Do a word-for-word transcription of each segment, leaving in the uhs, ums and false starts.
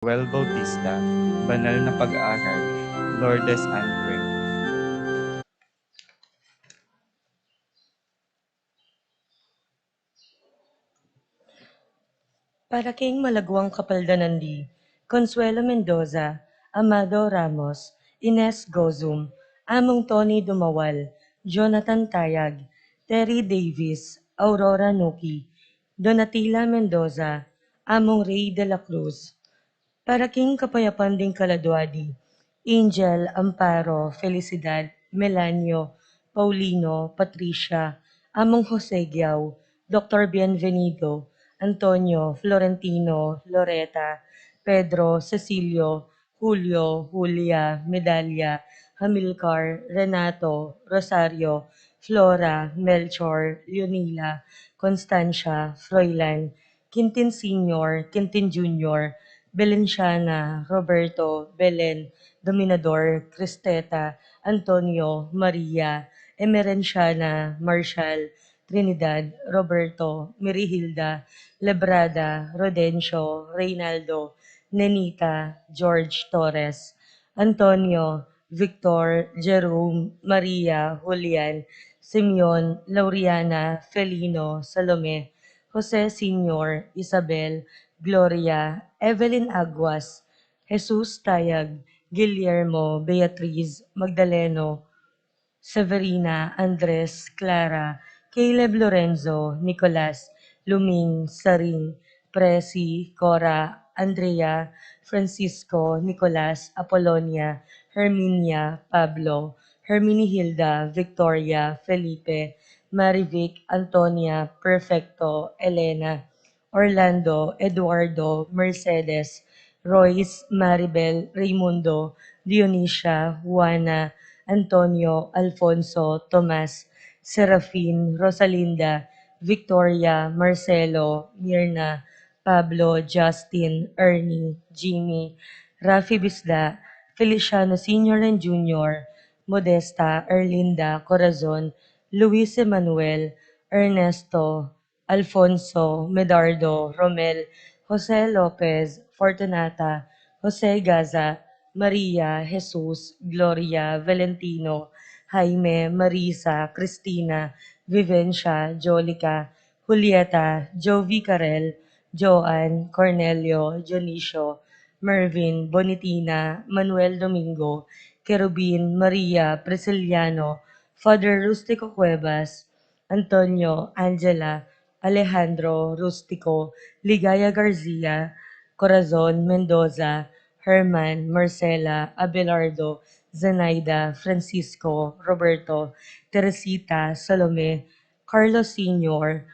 Well Bautista, Banal na Pag-aaral, Lourdes Ann Quirk. Para king malaguang kapaldanan di, Consuelo Mendoza, Amado Ramos, Ines Gozum, Among Tony Dumawal, Jonathan Tayag, Terry Davis, Aurora Nuki, Donatila Mendoza, Among Ray de la Cruz. Para king kapayapan ding kaladua di, Angel, Amparo, Felicidad, Melanio, Paulino, Patricia, Among Jose Giao, Doktor Bienvenido, Antonio, Florentino, Loreta, Pedro, Cecilio, Julio, Julia, Medalia, Hamilcar, Renato, Rosario, Flora, Melchor, Leonila, Constancia, Froilan, Quintin Senior, Quintin Junior, Belenciana, Roberto, Belen, Dominador, Cristeta, Antonio, Maria, Emerenciana, Marshall, Trinidad, Roberto, Mirihilda, Lebrada, Rodencio, Reynaldo, Nenita, George Torres, Antonio, Victor, Jerome, Maria, Julian, Simeon, Lauriana, Felino, Salome, Jose Senior, Isabel, Gloria, Evelyn Aguas, Jesus Tayag, Guillermo, Beatriz, Magdaleno, Severina, Andres, Clara, Caleb, Lorenzo, Nicolas, Luming, Saring, Presi, Cora, Andrea, Francisco, Nicolas, Apolonia, Herminia, Pablo, Herminihilda, Victoria, Felipe, Marivic, Antonia, Perfecto, Elena, Orlando, Eduardo, Mercedes, Royce, Maribel, Raymundo, Dionisia, Juana, Antonio, Alfonso, Tomas, Serafin, Rosalinda, Victoria, Marcelo, Mirna, Pablo, Justin, Ernie, Jimmy, Rafi Bisda, Feliciano Senior and Junior, Modesta, Erlinda, Corazon, Luis Emmanuel, Ernesto, Alfonso, Medardo, Romel, Jose Lopez, Fortunata, Jose Gaza, Maria, Jesus, Gloria, Valentino, Jaime, Marisa, Cristina, Vivencia, Jolica, Julieta, Jovi Carel, Joan, Cornelio, Dionisio, Mervin, Bonitina, Manuel Domingo, Kerubin, Maria, Prisciliano, Father Rustico Cuevas, Antonio, Angela, Alejandro, Rustico, Ligaya Garcia, Corazon, Mendoza, Herman, Marcela, Abelardo, Zenaida, Francisco, Roberto, Teresita, Salome, Carlos Senior,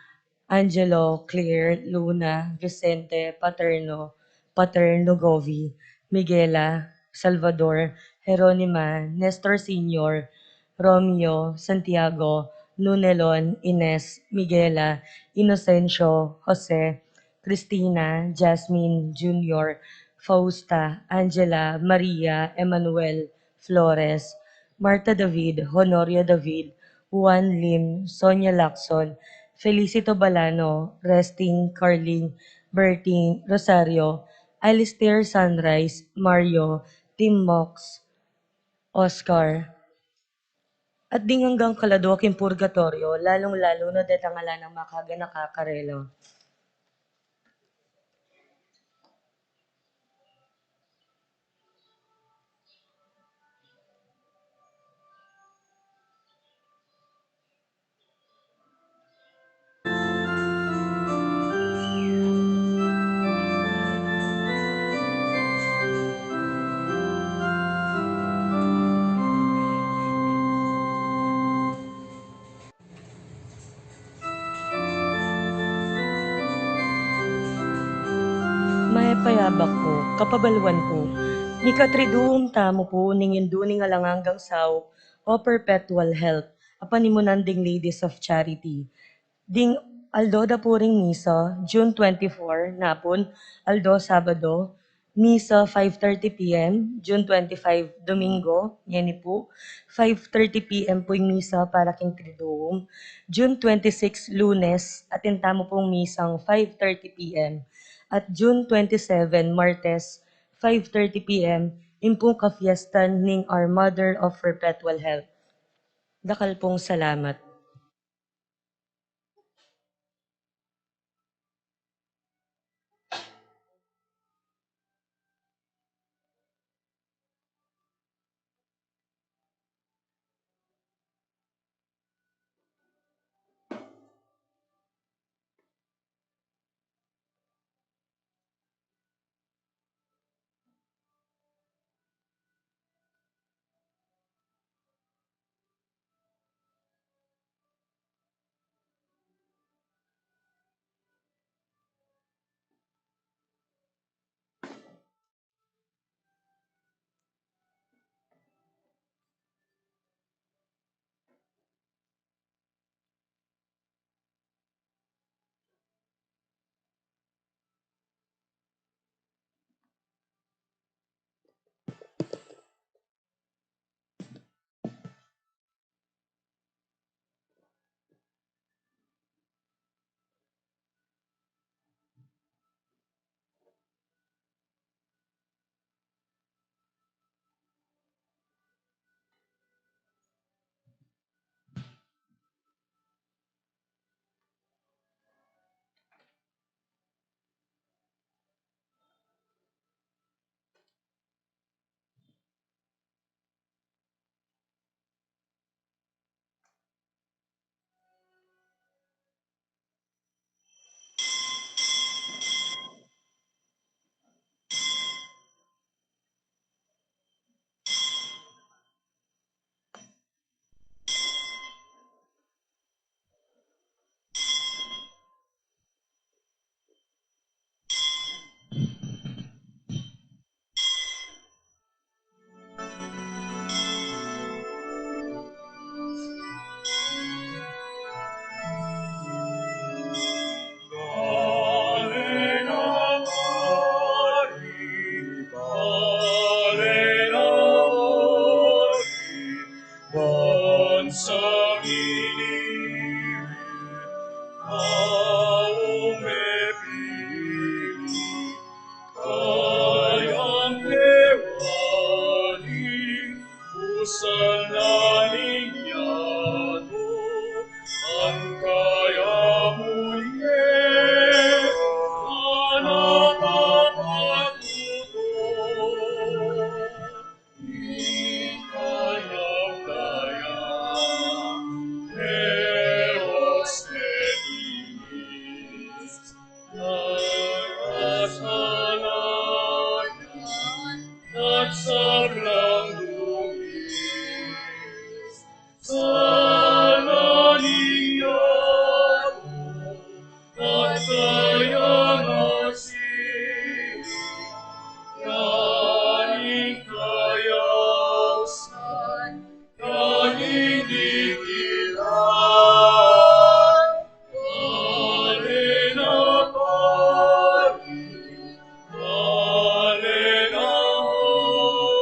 Angelo, Claire, Luna, Vicente, Paterno, Paterno Govi, Miguela, Salvador, Jeronima, Nestor Senior, Romeo, Santiago, Nunelon, Ines, Miguela, Inocencio, Jose, Cristina, Jasmine, Junior, Fausta, Angela, Maria, Emmanuel, Flores, Marta David, Honorio David, Juan Lim, Sonia Lacson, Felicito Balano, Resting, Carling, Berting, Rosario, Alistair, Sunrise, Mario, Tim Mox, Oscar, at ding anggang kaladua king purgatoryo, lalung-lalu na detang ala nang makaganaka karela. Mayap a yabak pu, kapabaluan pu, mika Triduum tamu pu ning Indu ning Alang Anggang Saup, o Perpetual Help, a panimunan ding Ladies of Charity. Ding aldo da pu ring misa, June twenty-four, napun, aldo Sabado, misa five thirty P M, June twenty-five, Domingo, ngeni pu, five thirty P M pu ing misa para king Triduum. June twenty-six, Lunes, atin tamu pung misang five thirty P M. At June twenty-seven, Martes, five thirty P M, ing pung kafiestan ning Our Mother of Perpetual Help. Dakal pung salamat. Bansang iniwit, kaung mepili, kayang mewali, usan na ning yatu, ang kaya mu ye, anak a patutu. Ikayaw kaya, Dios meninis, nagkasalanan at sablang dungis. Sana ning yatu, at kayang asin, kayabe kayang san, kayabe dikitan. Alena pari, alena ho.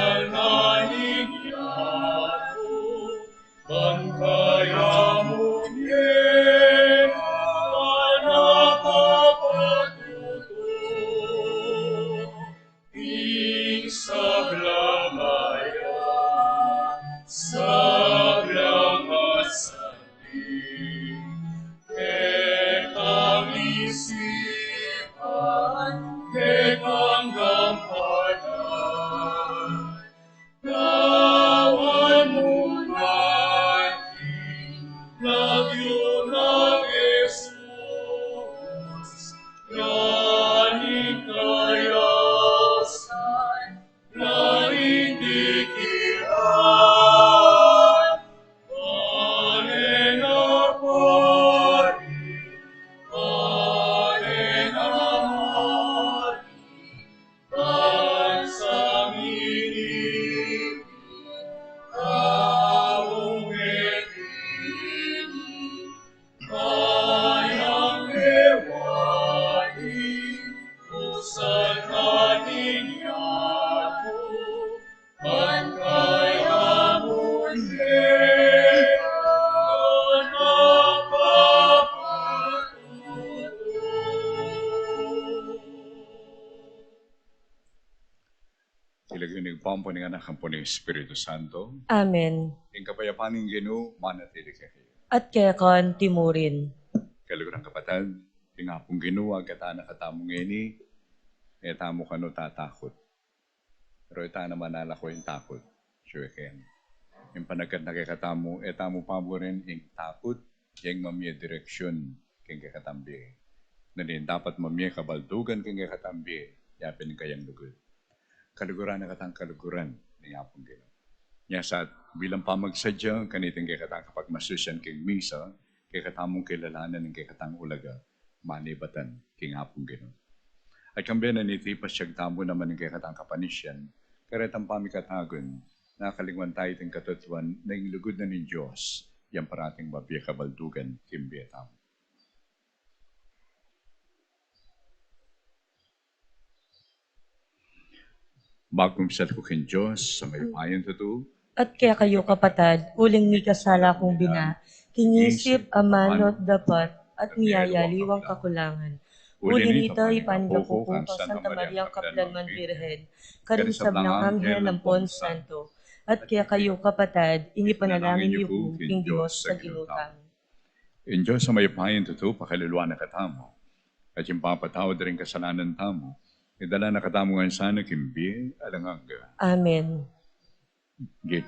Nganyan niya ku, ban kayamu ne, anak a patutu, ing sablang aya, sablang masanting, kekang isipan, kekang gampanan, gawan mu na ing lagyu nang Jesus, yan ing kayasan, yan ing dikiran, ale na pari, ale na mari, ban sa minipili, kaung e dini, kayang lewati, usan na ninya ku, ban kayamu ne, anak a patutu. King lagyu ning Ibpa, ampo ning Anak, ampo ning Espiritu Santo. Amen. Ing kapayapan ning Ginu manatili kekayu. At keka naman murin. Kaluguran, kapatad, ing Apung Ginu agkatan na katamu ngeni, e tamu kanu tatakut. Pero e ta naman alako ing takut. Sure ken. Ing panagkat na kekatamu, e tamu paburen ing takut, yang mamie direksyun king kekatang bie. Nune ing dapat mamie kabaldugan king kekatang bie, yapin ing kayang lugud. Kaluguran na katang kaluguran ning Apung Ginu. Nya sa bilang pamagsadya kaniting kekatang kapagmasusyan king misa, kekatamung kilalanan ing kekatang ulaga, manibatan king Apung Ginu. At kambe na niti, pasiag tamu naman ing kekatang kapanisian, karetang pamikatagun, na kalingwan tayu iting katutuan na ing lugud na ning Dios, yang parating mabie kabaldugan king bie tamu. Magkumsal ku king Dios a mayupayang tutu. At kekayu, kapatad, uling mikasala kung bina, king isip, amanu at dapat, at miyayaliwang kakulangan. Uli nita, ipangaku ku kang Santa Mariang Kapilanman Birhen, karing sablang anghel ampon santo, at kekayu, kapatad, ing ipanalangin yu ku king Dios a Ginu tamu. Ing Dios a mayupayang tutu pakaluluan na katamu, at ing papatawad da ring kasalanan tamu, idala na katamu ngan sana king bie alang angga. Amen. Git.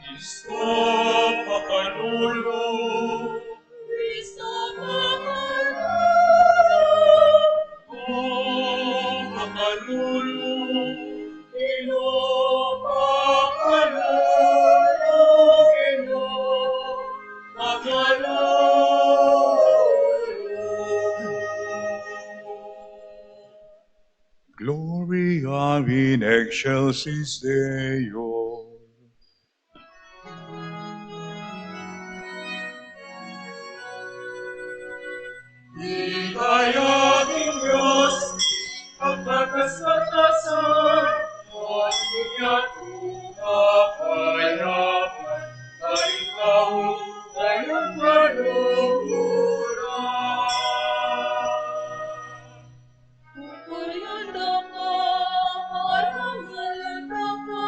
Kristo pakalulu. Kristo pakalulu. Pakalulu. Ginu pakalulu. Ginu pakalulu. Gloria in excelsis Deo. Ligaya king Dios, kapagkasatasan, at kanya tuta kayapan, kay ikaw, kayang kaluguran. Pupurian da ka, parangalan da ka.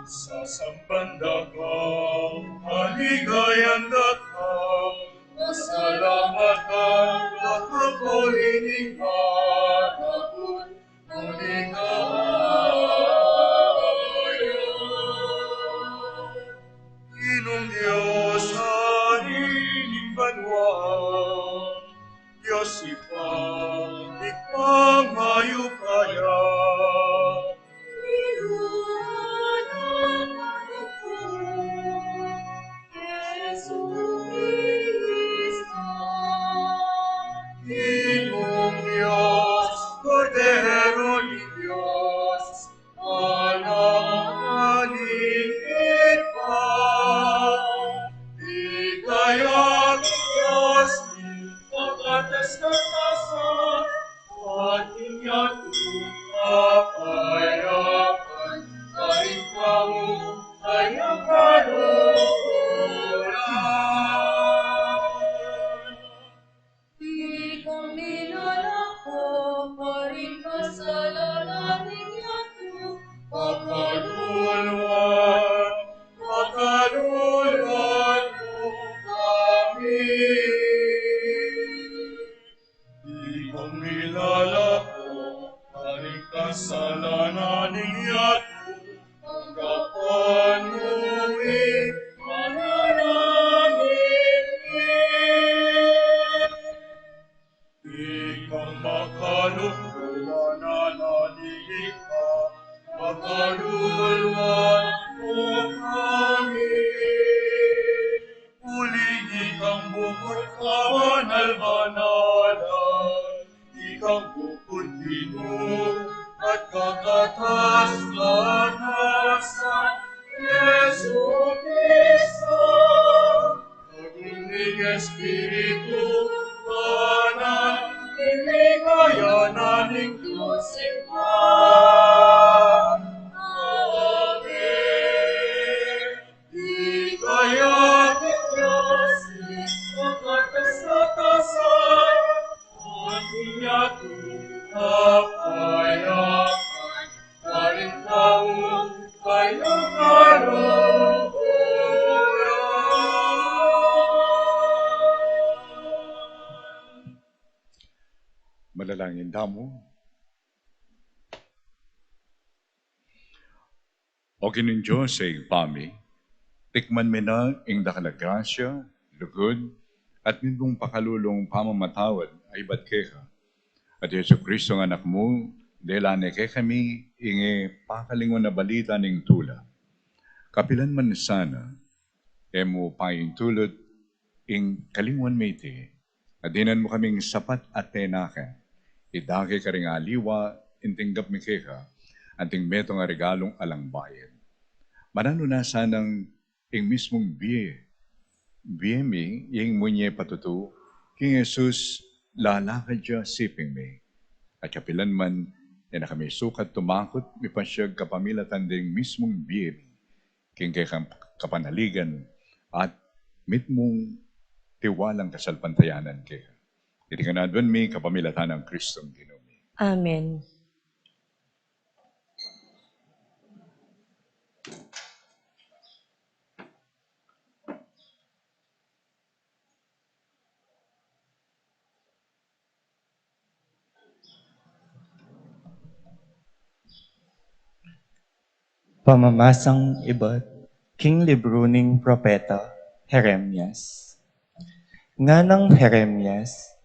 Sasamban da ka, kaligayan da ka. Pasalamatan da ka, purian da ka. Ginung Dios, Ari ning banua. Dios Ibpa, Ibpang mayupaya. Kabanal-banalan, ikang bukod Ginu, at kakatas-katasan Jesu Cristo. Ning Espiritu, kanan ning ligaya na ning Dios Ibpa. Amen. Ligaya ning Dios, ning kakatas-katasan, at ning ating kapayapan, Manalangin tamu. O Ginung Dios a Ibpa mi, tikman mi na ing dakal a grasya, lugud, at mitmung pakalulung pamamatawad a ibat keka. At Jesu Cristo a Anak mu, dela ne kekami ing e pakalingunan a balita ning tula. Kapilan man sana, e mu paintulut ing kalinguan mi iti, a dinan mu kaming sapat a tinaken, idake karing aliwa ing tinggap mi keka, anting metung a regalung alang bayad. Mananu na sanang ing mismung bie, bie mi, ing munye patutu king Jesus, lalakad ya siping mi. At kapilan man, e na kami sukat tumakut, mipasyag kapamilatan ding mismung bie mi king kekang kapanaligan at mitmung tiwalang kasalpantayanan keka. Iti ngan aduan mi kapamilatan nang Kristong Ginu mi. Amen. Pamamasang ibat king libru ning propeta Jeremias. Nganang Jeremias,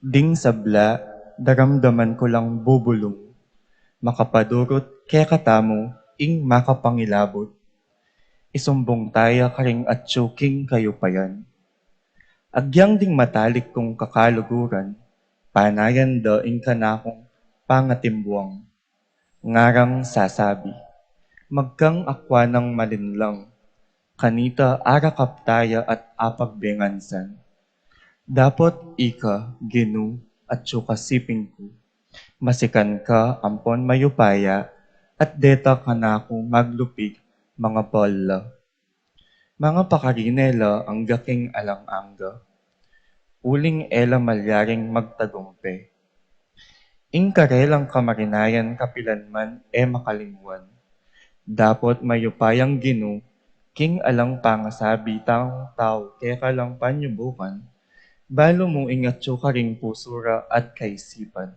ding sabla daramdaman ku lang bubulung, makapadurut kekatamu ing makapangilabut. Isumbung taya karing atyu king kayupayan. Agyang ding matalik kung kakaluguran, panayan da ing kanakung pangatimbuang. Ngarang sasabi, magkang akwa nang malinlang, kanita arakap taya at apagbengansan. Dapot ika, Ginu, atyu ka siping ku, masikan ka ampon mayupaya, at deta kanaku maglupig mangapal la. Mangapakarine la angga king alang angga, uling e la malyaring magtagumpe. Ing karelang kamarinayan kapilan man e makalinguan. Dapot mayupayang Ginu, king alang pangasabi tang tau keka lang panyubukan, balu mu ing atyu karing pusu ra at kaisipan.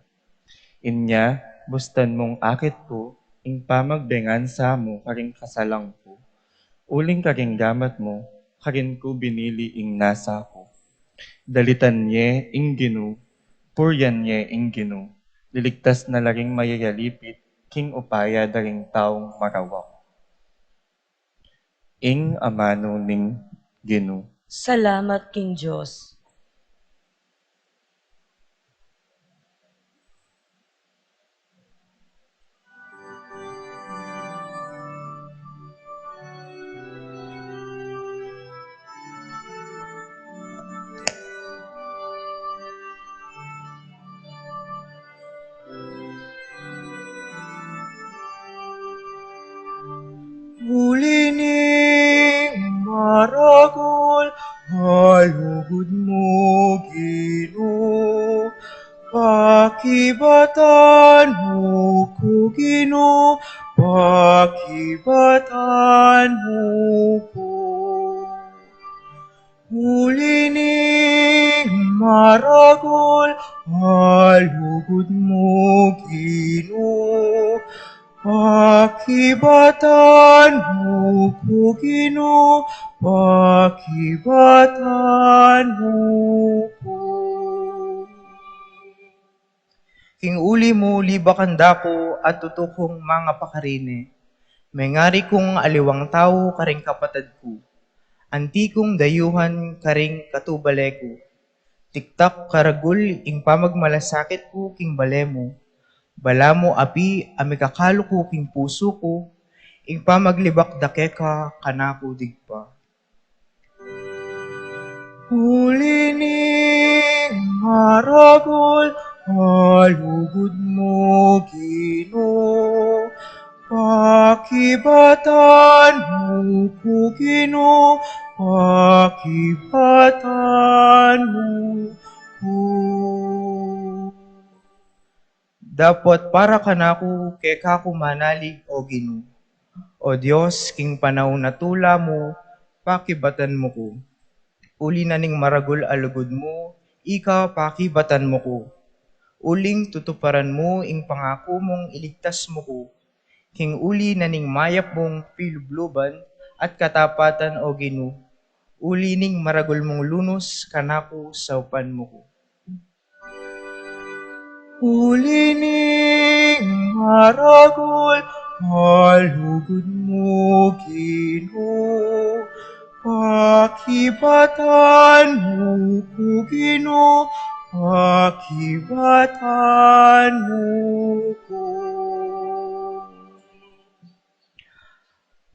Inya, bustan mung akit ku ing pamagbengansa mu karing kasalang ku, uling karing gamat mu karin ku binili ing nasa ku. Dalitan ye ing Ginu, purian ye ing Ginu, liligtas na la ring mayayalipit king upaya da ring taung marawak. Ing amanu ning Ginu. Salamat king Dios. Uli ning maragul a lugud mu, Ginu, pakibatan mu ku, Ginu, pakibatan mu ku. Uli ning maragul a lugud mu, Ginu, pakibatan mu ku, Ginu, pakibatan mu ku. King uli mu, libakan da ku at tutu kung mangapakarine. Mengari kung aliwang tau karing kapatad ku. Anti kung dayuhan karing katubale ku. Tiktak karagul ing pamagmalasakit ku king bale mu. Balamu api a mikakalu ku king pusu ku, ing pamaglibak da keka kanaku digpa. Uli ning maragul a lugud mu, Ginu, pakibatan mu ku, Ginu, pakibatan mu ku. Dapot para kanaku, keka ku manalig, O Ginu. O Dios, king panaun a tula mu, pakibatan mu ku. Uli na ning maragul a lugud mu, ika pakibatan mu ku. Uling tutuparan mu ing pangaku mung iligtas mu ku. King uli na ning mayap mung pilubluban at katapatan, O Ginu. Uli ning maragul mung lunus kanaku, saupan mu ku. Uli ning maragul a lugud mu, Ginu, pakibatan mu ku, Ginu, pakibatan mu ku.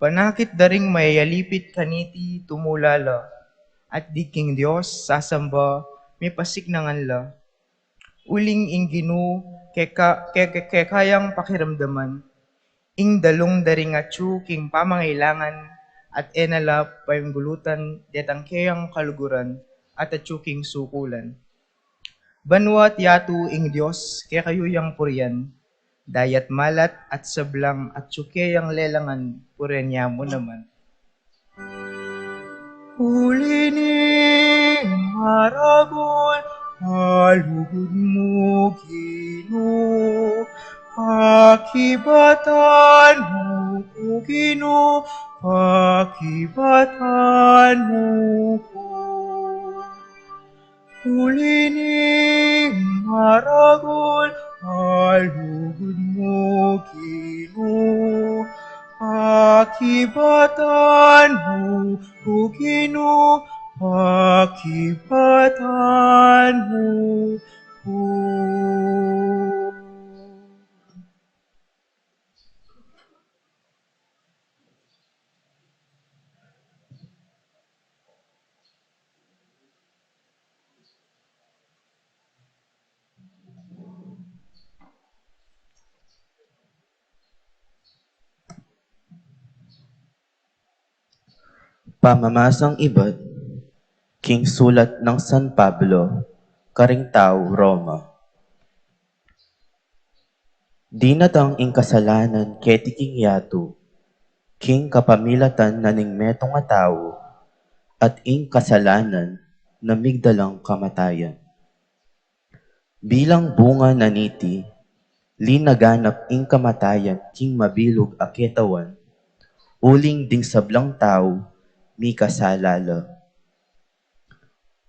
Panakit da ring mayayalipit kaniti tumula la, at digking Dios sasamba mipasiknangan la. Uling ing Ginu keka, keka, keka yang pakiramdaman, ing dalung da ring atyu king pamangailangan, at e na la painggulutan detang keyang kaluguran at atyu king sukulan. Banua't yatu ing Dios kekayu yang purian, dayat malat at sablang atyu keyang lelangan, purian ya mu naman. Uli ning maragul a lugud mu, Ginu, pakibatan mu ku, Ginu, pakibatan mu ku. Uli ning maragul a lugud mu, Ginu, pakibatan mu ku, Ginu, pakibatan mu ku. Pamamasang ibat king sulat nang San Pablo karing tau Roma. Dinatang ing kasalanan keti king yatu, king kapamilatan na ning metung a tau, at ing kasalanan na migdalang kamatayan. Bilang bunga na niti, linaganap ing kamatayan king mabilug a ketawan, uling ding sablang tau mikasala la.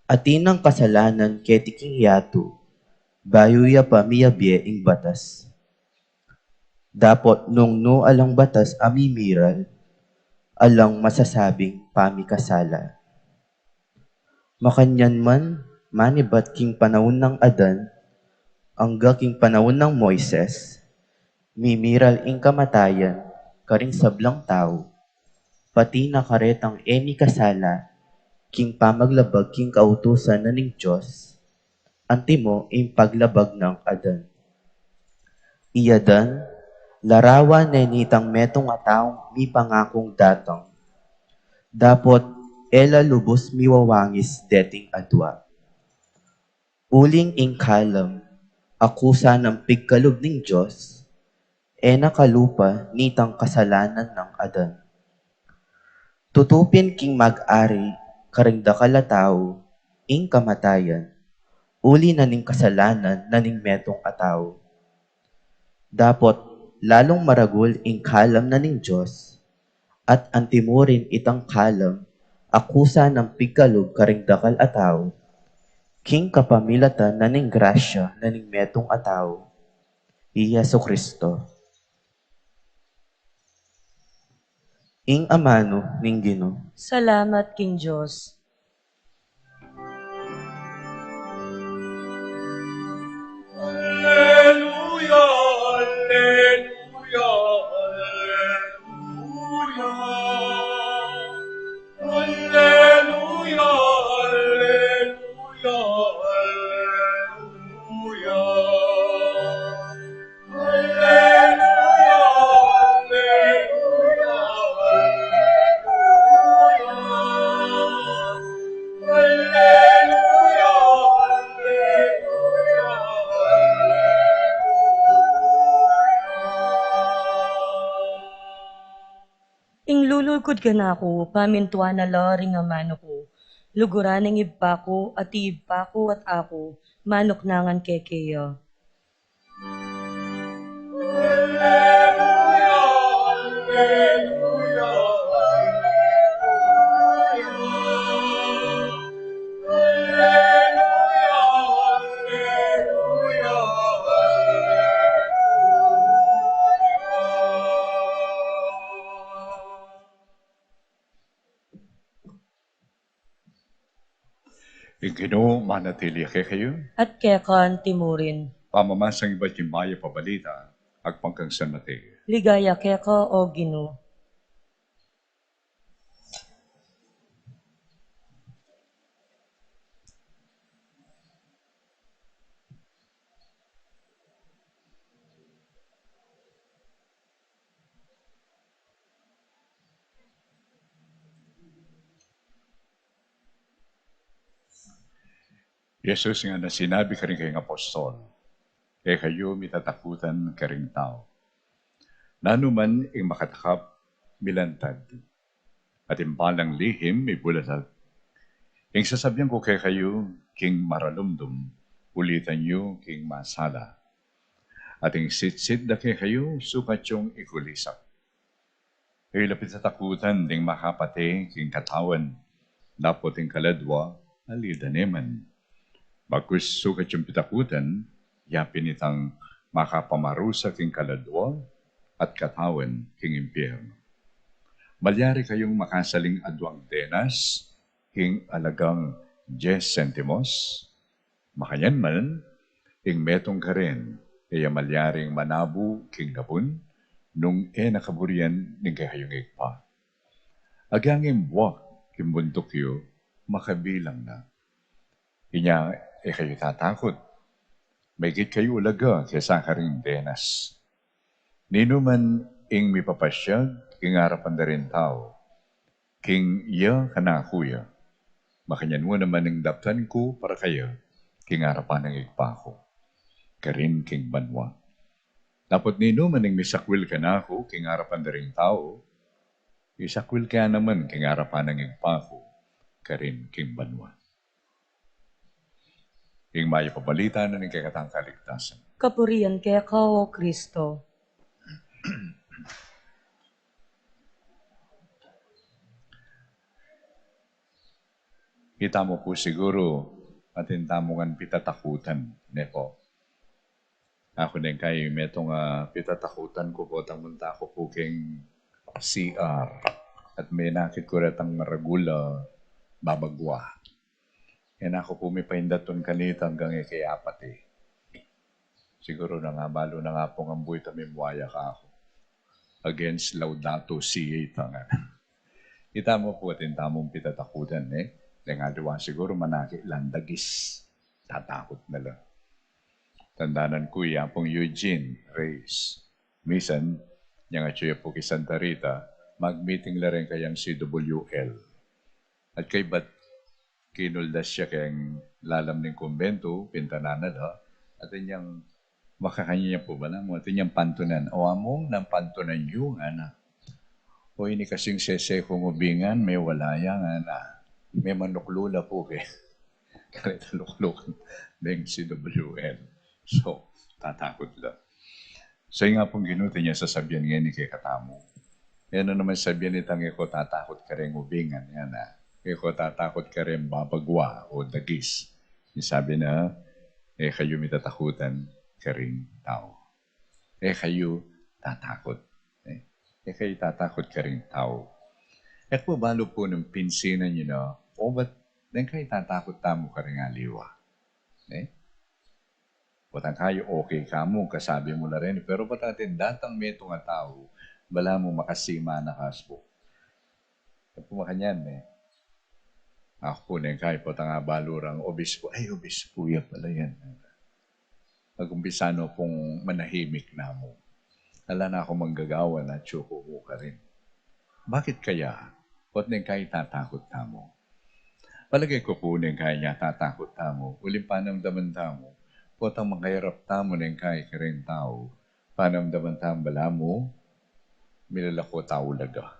Atin nang kasalanan keti king yatu, bayu ya pa miyabie ing batas. Dapot nung nu alang batas a mimiral, alang masasabing pamikasala. Makanyan man, manibat king panaun nang Adan, angga king panaun nang Moises, mimiral ing kamatayan karing sablang tau, pati na karetang e mikasala, king pamaglabag king kautusan na ning Dios, antimo ing paglabag nang Adan. I Adan, larawan ne nitang metung a taung mipangakung datang. Dapot e la lubus miwawangis deting adua. Uling ing kalam a kusa nang pigkalub ning Dios, e na kalupa nitang kasalanan nang Adan. Tutupin king mag-ari karing dakal a tau ing kamatayan, uli na ning kasalanan na ning metung a tau. Dapot lalung maragul ing kalam na ning Dios, at antimo rin itang kalam a kusa nang pigkalub karing dakal a tau, king kapamilatan na ning grasya na ning metung a tau, i Jesu-Cristo. Ing amanu ning Ginu. Salamat king Dios. Alleluia, alleluia, alleluia. Alleluia, alleluia, alleluia. Alleluia, alleluia, alleluia. Alleluia, alleluia, alleluia. Ing lulugud kanaku, pamintuan na la ring amanu ku. Luguran ning Ibpa ku, at ing Ibpa ku at aku, manuknangan kekeya. Alleluia, alleluia, alleluia. Alleluia, alleluia, alleluia. Ing Ginu manatili ya kekayu. At keka antimurin. Pamamasang ibat king Mayap a Balita agpang kang San Mateo. Ligaya keka, o Ginu. Jesus ngana sinabi karing kayang apostol, "E kayu mitatakutan karing tau. Nanu man ing makatakap, milantad, at ing balang lihim, mibulalag. Ing sasabian ku kekayu, king maralumdum, ulitan yu king masala. At ing sitsit da kekayu, sukat yung ikulisak. E yu la pitatakutan ding makapate king katawan, dapot ing kaladua, ali da ne man. Bagkus sukat yung pitakutan, yapin itang makapamarusa king kaladua at katawan king impyernu. Malyari kayung makasaling aduang denas king alagang dies sentimos? Makanyan man, ing metung karin, e ya malyaring manabu king labun, nung e na kaburian ning kekayung Ibpa. Agyang ing buak king bunduk yu, makabilang na. Inya, e kayu tatakut. Maigit kayu ulaga kesa karing denas. Ninu man ing mipapasyag king arapan da ring tau, king ya kanaku ya, makanyan mu naman ing daptan ku para kaya king arapan ning Ibpa ku, karin king banua. Dapot ninu man ing misakwil kanaku king arapan da ring tau, isakwil ke ya naman king arapan ning Ibpa ku, karin king banua." Ing Mayap a Balita na ning kekatang kaligtasan. Kapurian keka, o Kristo. Itamu pu siguru, atin tamu ngan pitatakutan, ne pu? Aku deng kai, metung a pitatakutan ku pu, itang munta ku pu keng C R at menakit ku retang maragul a babagua. E na ku pu mipaindatun kanita anggang e ke apati. Siguru nung abalu na nga pu ngan buwit a mimwaya kaku. Against Laudato Si ita ngan. Itamu pu atin tamung pitatakutan, e? Deng aliwa siguru manaki lang dagis. Tatakut na la. Tandanan ku i Apung Eugene Reyes. Misan, inyang atyu ya pu ki Santa Rita, mag-meeting la reng kayang C W L. At kaybat kinuldas ya keng lalam ning kumbentu, pintanan na la, at inyang makakanyan ya pu bala mu, at inyang pantunan, "O Among, nanu pantunan yu?" ngana. "O ini kasing sese kung ubingan, mewala ya," ngana. Memanuklu la pu ke. Kareta luklukan deng C W L. So, tatakut la. Sa ing Apung Ginu, atin yang sasabian ngeni kekatamu. E na naman sabian itang e ko tatakut kareng ubingan, ngana. E ko tatakut kareng babagua o dagis. Ing sabi na, e kayu mitatakutan karing tau. E kayu tatakut. E, e kayu tatakut karing tau. E ku balu pu nung pinsinan yu na, o ba't neng kai tatakut tamu karing aliwa? Ne? Potang kayu, okay ka mu, kasabi mu la rin, pero potang atin datang metung a tau, balamu makasima na kasbu. E pu makanyan, ne? Aku neng kai, potang abalu rang obispo, ay, obispo ya pala yan. Mag-umpisa no pung manahimik na mu. Ala na kung manggagawa na, tsuku mu karin. Bakit kaya? Ba't neng kai tatakut tamu? Palagay ku pu neng kai nya tatakut tamu, uling panamdaman tamu, potang makairap tamu neng kai karing tau, panamdaman tamu balamu, milalaku tau ulaga.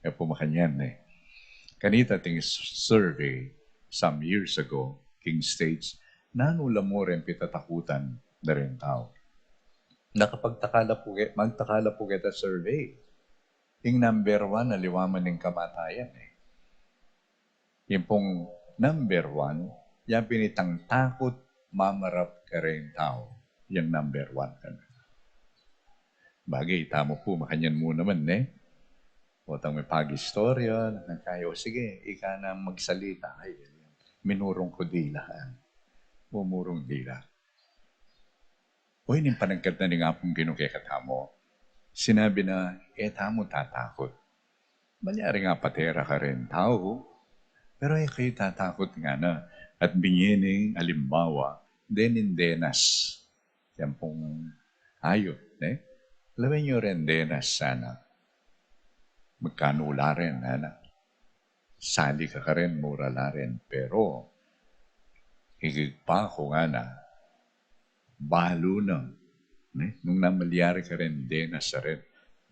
E pu makanyan, ne? Kanita ating survey some years ago, king States, nanu la mu ring pitatakutan da ring tau. Nakapagtaka la pu ke-, magtaka la pu keta survey. Ing number one, aliwa man ing kamatayan, e. Ing pung number one, yang pin itang takut mamarap karing tau. Yang number one kan. Bagay, tamu pu, makanyan mu naman, ne? Potang mipag-istorya, neng kai, o sige, ika na magsalita. Ay, minurung ku dila, a. Mumurung dila. O, ining panagkat na ning Apung Ginu kekatamu. Sinabi na, e tamu tatakut. Malyari nga patera karing tau, pero e kayu tatakut, ngana. At binye neng alimbawa, dening denas. Yan pung ayup, ne? Lawen yu ring denas sana. Magkanu la rin, ana? Sali ka karin, mura la rin. Pero, higit pa ku, ngana, balu na, ne? Nung namalyari karing denas a rin,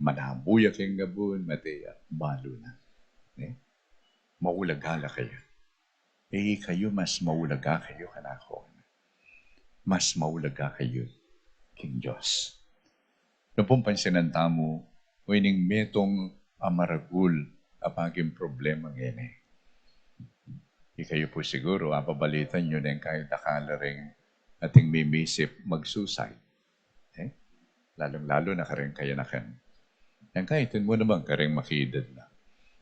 manabu ya king gabun, mate ya, balu na, ne? Maulaga la kayu. E kayu, mas maulaga kayu kanaku. Mas maulaga kayu king Dios. Nung pung pansinan tamu, o ining metung a maragul a paging problema ngeni. Ikayu pu siguru, ababalitan yu neng kai dakal la ring ating mimisip mag-suicide. E? Lalung-lalu na karing kayanakan. Neng kai, atin mu naman karing makiedad na.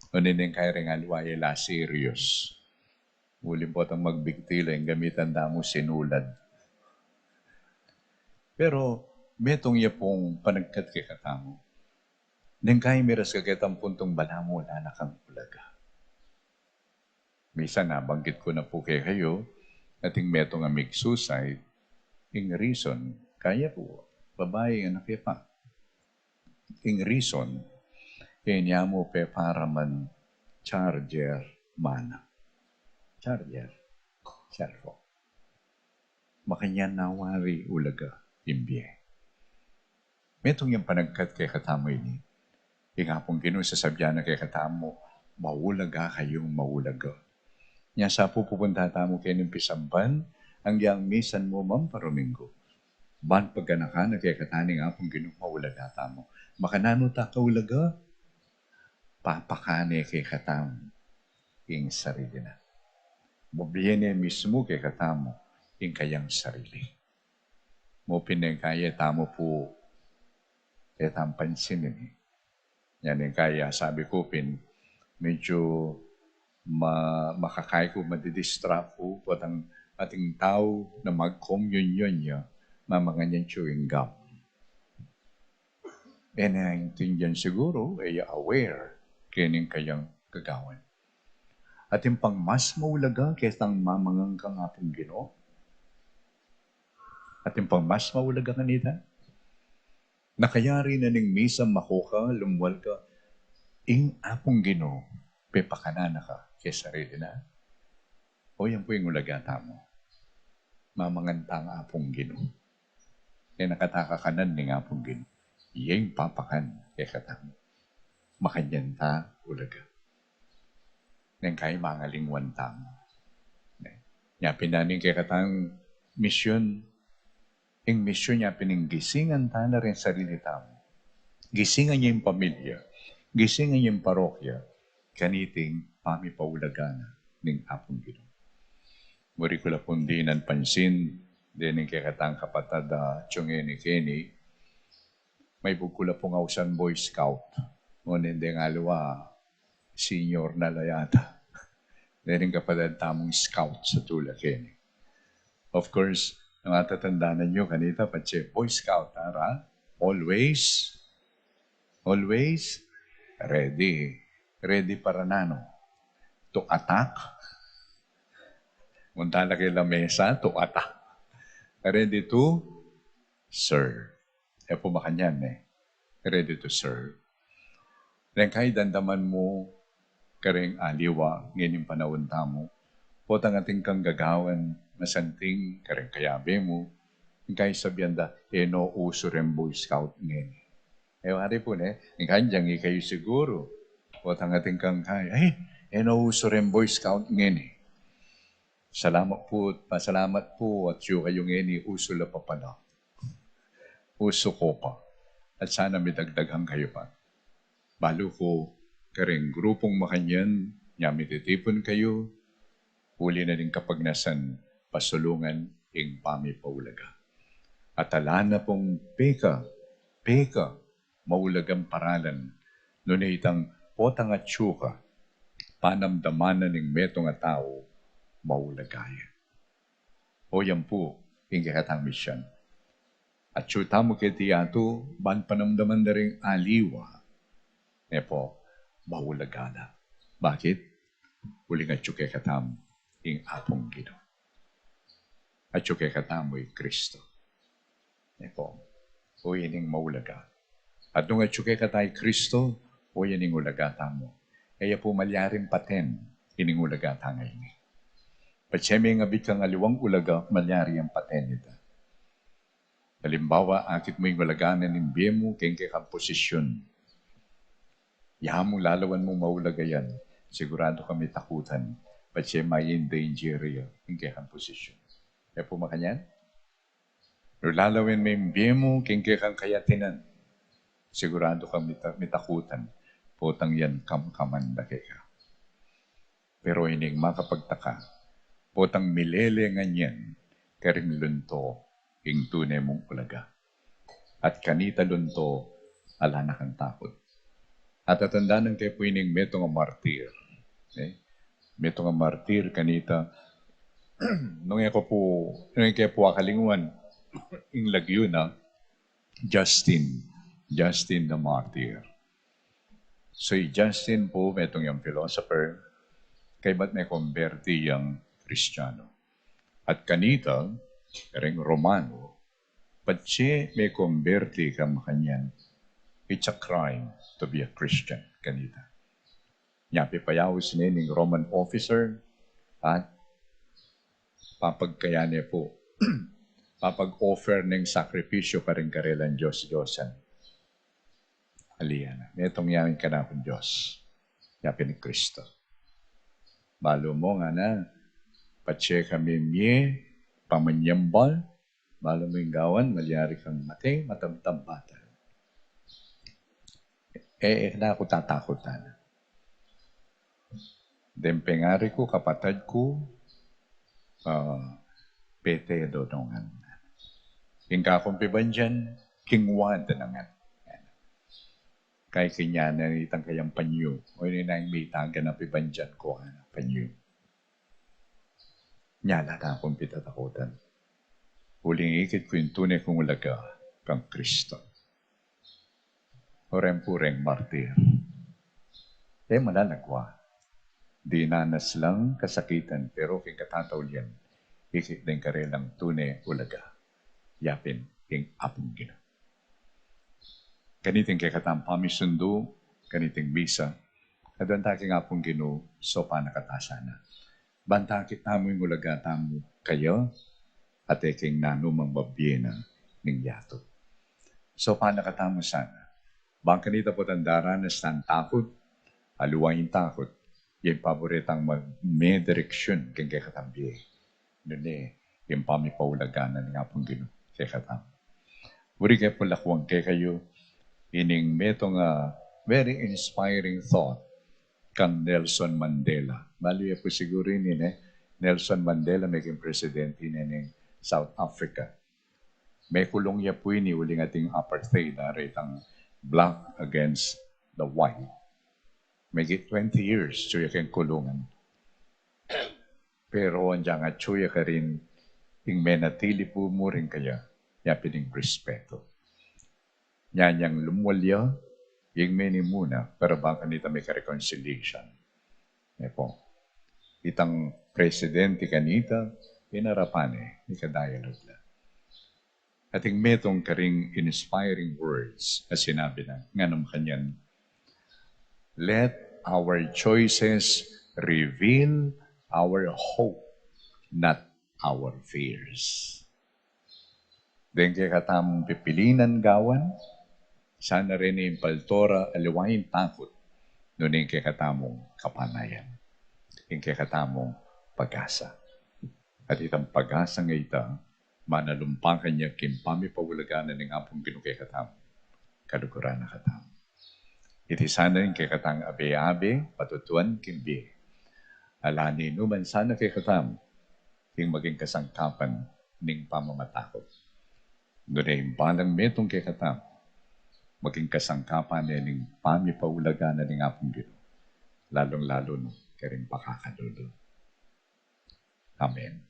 O neng kai ring aliwa e la serious. Uling potang magbigti la, ing gamitan da mu sinulad. Pero, metung ya pung panagkat kekatamu. Neng kai miras ka ketang puntung balamu ala na kang ulaga. Misan nabanggit ku na pu kekayu, ating metung a mig-suicide, ing reason, kaya pu, babai, anak ya pa. Ing reason, keni ya mu peparaman charger mana. Charger, cellphone. Makanyan na wari ulaga ing bie. Metung yang panagkat kekatamu ini. Ing Apung Ginu sasabyan na kekatamu, maulaga kayung maulaga. Nya sa pu pupunta tamu kening pisamban, agyang misan mu man pa Domingo. Ban paganakan na kekatamu ning Apung Ginu, maulaga tamu. Makananu ta kaulaga? Papakane kekatamu ing sarili na. Bibie ne mismu kekatamu ing kayang sarili. Mu pin neng kai, e tamu pu, e tamu pansinin. Yan neng kai, sabi ku pin, medyu ma-, makakai ku, madidistract ku, potang ating tau na mag-communion ya, mamangan yang chewing gum. E ne aintindian siguru, e ya aware kening kayang gagawan. Atin pang mas maulaga ketang mamangan kang Apung Ginu? Atin pang mas maulaga kanita? Nakayari na ning misan makuka, lumwal ka, ing Apung Ginu, pepakanan na ka ke sarili na? O yan pu ing ulaga tamu. Mamangan tang Apung Ginu. E na kata kakanan ning Apung Ginu. Ing papakan kekatamu. Makanyan ta ulaga. Neng kai mangalingwan tamu. Nya pin ing kekatang misyun, ing misyun nya pin ing gisingan ta na ring sarili tamu. Gisingan ya ing pamilya, gisingan ya ing parokya, kaniting pamipaulaga na ning Apung Ginu. Muri ku la pung dinan pansin, dening kekatang kapatad a tiyungeni keni, maibug ku la pung ausan Boy Scout. Nune deng aliwa, Senior na la yata. Deni ing kapatad tamung scout sa tula keni. Of course, nung atatandanan yu kanita, patse Boy Scout, ara? Always, always ready. Ready para nanu? To attack? Munta la keng lamesa, to attack. Ready to serve. E pu makanyan, e. Ready to serve. Deng kay damdaman mu kareng aliwa ngening panaun tamu, potang atin kang gagawan masanting kareng kayabe mu, ing kay sabian da, e no usu reng Boy Scout ngeni. E wari pu ne, ing kay diang ikayu siguru, potang atin kang kay, ay, e no usu reng Boy Scout ngeni. Salamat pu, pasalamat pu, atyu kayu ngeni, usu la pa pala. Usu ko pa. At sana midagdagan kayu pa. Balu ku kareng grupung makanyan, nya mititipun kayu, uli na ning kapagnasan, pasulungan ing pamipaulaga. At ala na pung peka, peka, maulagang paralan, nune itang potang atyu ka, panamdaman na ning metung a tau, maulaga ya. O yan pu, ing kekatang misyon. Atyu tamu keti yatu, ban panamdaman da ring aliwa, e pu, maulaga na. Bakit? Uling atyu kekatamu ing Apung Ginu. Atyu kekatamu i Kristo. E pu, o ining maulaga. At nung atyu kekata i Kristo, o ining ulaga tamu. E ya pu malyaring paten ining ulaga ta ngeni. Patse mengabit kang aliwang ulaga, malyari yang paten ita. Alimbawa, akit mu ing ulaga na ning bie mu keng kekang posisyon. Ya mu lalawan mu maulaga yan, siguradu kang mitakutan, patse ma-endanger ya ing kekang posisyon. E pu makanyan? Nung lalawan me ing bie mu keng kekang kayatinan, siguradu kang mita-, mitakutan, potang yan kamkaman da keka. Pero ining makapagtaka, potang milelengan yan karing lunto ing tune mung ulaga. At kanita lunto, ala na kang takut. At atandanan ke pu ining metung a martir. E? Metung a martir kanita, nung e ku pu, nung e ku pu akalingwan ing lagyu na, Justin, Justin the Martyr. So, i Justin pu, metung yang philosopher, kaybat mekomberti yang Kristiyanu. At kanita, kareng Romano, patse mekomberti ka makanyan, it's a crime to be a Christian, kanita. Nya pipayaus ne ning Roman officer, at papagkaya ne pu, papag-offer neng sakripisyu kareng karelang dios-diosan. Ali ya na, metung ya ing kanakung Dios, yapin i Kristo. Balu mu ngana, patse kami mie, pamanyambal, balu mu ing gawan, malyari kang mate, matabtambatan. E, e na ku tatakutan. Deng pengari ku, kapatad ku, ah, pete do nongan. Ing kakung pibandian, king wad na ngan. Kay kenya na itang kayang panyu. O ini na ing mitagan a pibandian ku, ngana, panyu. Nya la na kung pitatakutan. Uling ikit ku ing tune kung ulaga kang Kristo. O reng pu reng martir. E mananagwa. Dinanas lang kasakitan, pero king katataulian, ikit deng karelang tune ulaga. Yapin ing Apung Ginu. Kaniting kekatang pamisundu, kaniting misa, adwan ta king Apung Ginu, saupan na kata sana. Ban ta akit tamu ing ulaga tamu kaya, at e king nanumang mabie na ning yatu. Saupan na katamu sana. Ban kanita potang daranas tang takut, aliwa ing takut, ya ing pabore tang mag-, medireksyon king kekatang bie. Nune, ing pamipaulaga na ning Apung Ginu kekatamu. Buri ke pu lakuan kekayu ining metung a very inspiring thought kang Nelson Mandela. Balu ye pu siguru ini, ne? Nelson Mandela, meging presidente ini ning South Africa. Mekulung ya pu ini uling ating apartheid, a, retang black against the white. Megi twenty years atyu ya king kulungan. Pero agyang atyu ya karin, ing menatili pu mu rin kaya, ya pin ing respetu. Nyanyang lumwal ya, ing menimuna, para ba kanita mika-reconciliation. E pu. Itang presidente kanita, inarapan ne, mika-dialogue la. Ating metung karing inspiring words a sinabi na, ngana makanyan, "Let our choices reveal our hope, not our fears." Deng kekatamung pipilinan gawan, sana reni ing palto ra aliwa ing takut, nune ing kekatamung kapanayan, ing kekatamung pag-asa. At itang pag-asang ita, manalumpakan ya king pamipaulagan na ning Apung Ginu kekatamu, kaluguran na katamu. Iti sana ing kekatang abe-abe, patutuan king bie. Ala ninuman sana kekatamu, ing maging kasangkapan ning pamamatakut. Nune ing balang metung kekatamu, maging kasangkapan ne ning pamipaulagan na ning Apung Ginu, lalung-lalu na karing pakakalulu. Amen.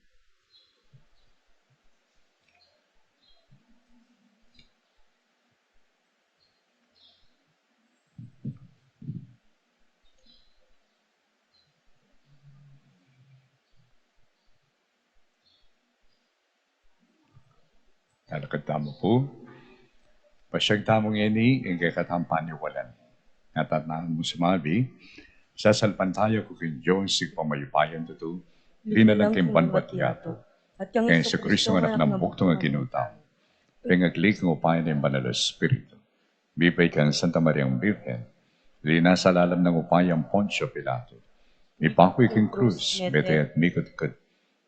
Talakad tamu pu. Pasyag tamu ngeni ing kekatang paniwalan. Ngatamu sumabing, "Sasalpantaya ku king Dios, Ibpang mayupayang tutu, linalang king banwa't yatu, at kang Jesucristo, Anak nang bugtung a Ginu tamu, pengagli king upaya ning Banal a Espiritu, mibait kang Santa Mariang Birhen, linasa lalam ning upayang Poncio Pilato, mipaku ya king krus, mete at mikutkud,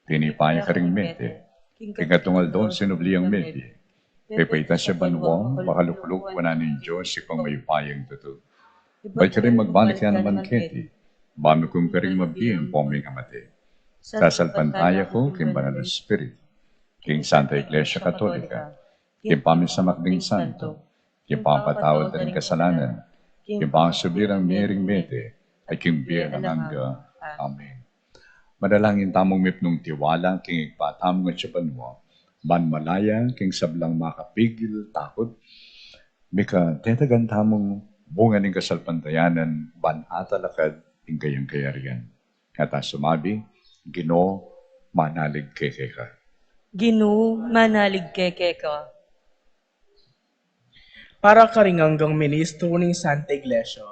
tinipa ya karing mete, king katlung aldo sinubli yang mebie, pepaitas ya banua, makalukluk wanan ning Dios, Ibpang mayupayang tutu. Ibat ya ring magbalik ya naman keti, bamukun karing mabie ampong king mete. Sasalpantaya ku king Banal a Espiritu, king Santa Iglesia Katolika, king pamisamak ding santo, king pampatawad da ring kasalanan, king pangasubli rang mie ring mete, at king bie alang angga. Amen." Manalangin tamung mipnung tiwala king Ibpa tamung atsu banua, ban malaya king sablang makapigil takut, mikatetagan tamung bunga ning kasalpantayanan, ban atalakad ing kayang kayarian. Ngata sumabing, "Ginu, manalig ke keka." Ginu, manalig ke keka. Para karing anggang ministro ning Santa Iglesia,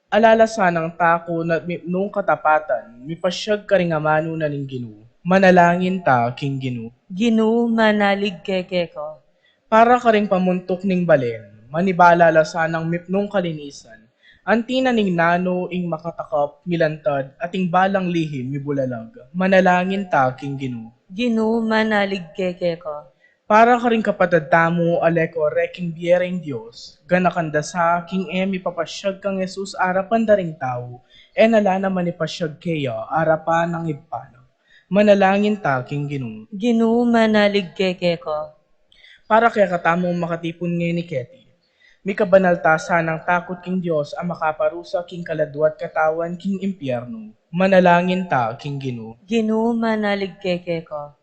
ala la sanang takut at mipnung katapatan, mipasyag karing amanu na ning Ginu. Manalangin ta king Ginu. Ginu, manalig ke keka. Para karing pamuntuk ning balen, manibala la sanang mipnung kalinisan, anti na ning nanu ing makatakap, milantad, at ing balang lihim mibulalag. Manalangin ta king Ginu. Ginu, manalig ke keka. Para karing kapatad tamu a leko re king bie ring Dios, ganakan da sa king e mipapasyag kang Jesus arapan da ring tau, e na la naman ipasyag keya arapan ning Ibpa na. Manalangin ta king Ginu. Ginu, manalig ke keka. Para kekatamung makatipun ngeni keti, mikabanal ta sanang takut king Dios a makaparusa king kaladwa't katawan king impyernu. Manalangin ta king Ginu. Ginu, manalig ke keka.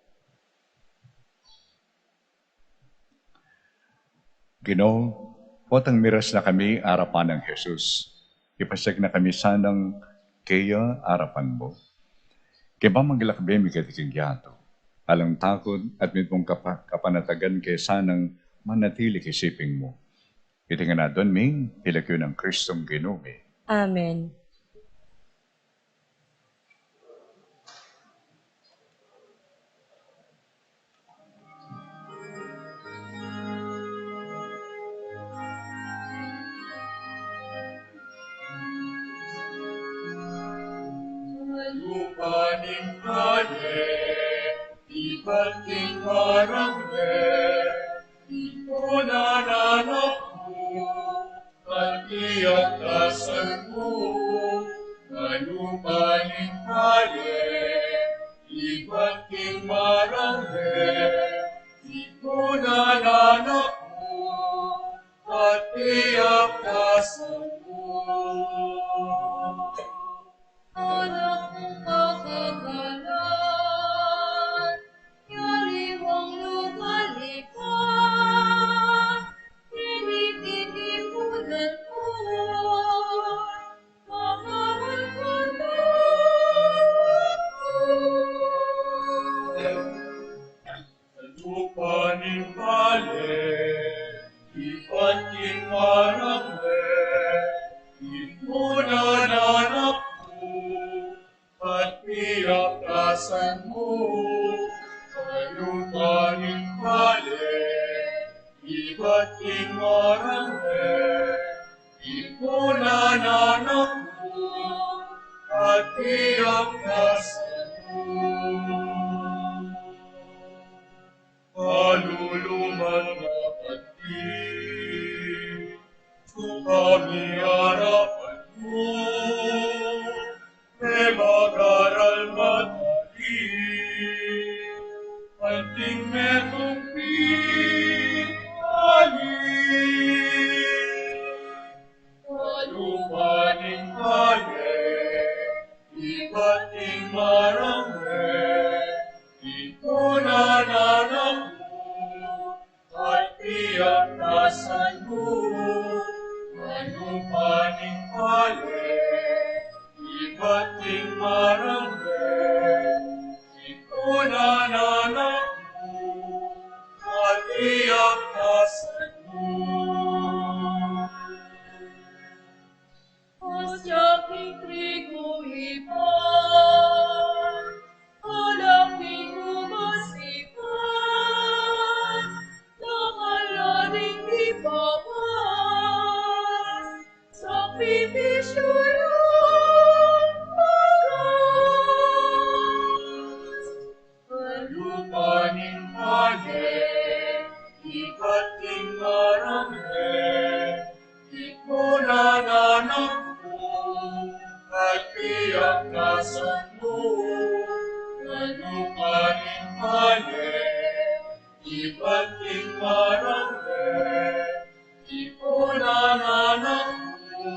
Ginu, potang miras na kami arapan nang Jesus, ipasyag na kami sanang keya arapan mu. Kaya ba maglakbe mi keti king yatu, alang takut at mitmung kapa-, kapanatagan ke sanang manatili king siping mu. Iti ngan aduan mi, king lagyu nang Kristong Ginu mi. Amen. Lupa ning bale, ibat king barangay, ipunan na ku, pati at kasan ku, kalupa ning bale, ibat king barangay, ipunan na ku, pati at kasan ku. Kalupa ning kale, ibat king marame, ipunan na naku, at iaktas na ku. Kaluluman mapati, sukami arapan mu, e mag-aral matali, anting metung pinali. Kalupa ning kale, ibat king marame, ipunan na naku, at iaktas na ku. Kalupa ning kale, ibat king marame, ipunan na naku, at iaktas na ku. Hostia king trigu ibat, alak king uvas ibat, dakal na ring ibabas, sakripisyu nang bagas. Kalupa ning kale, ibat king marame, ipunan na naku, at iaktas na ku. Kalupa ning kale, ibat king marame, ipunan na naku,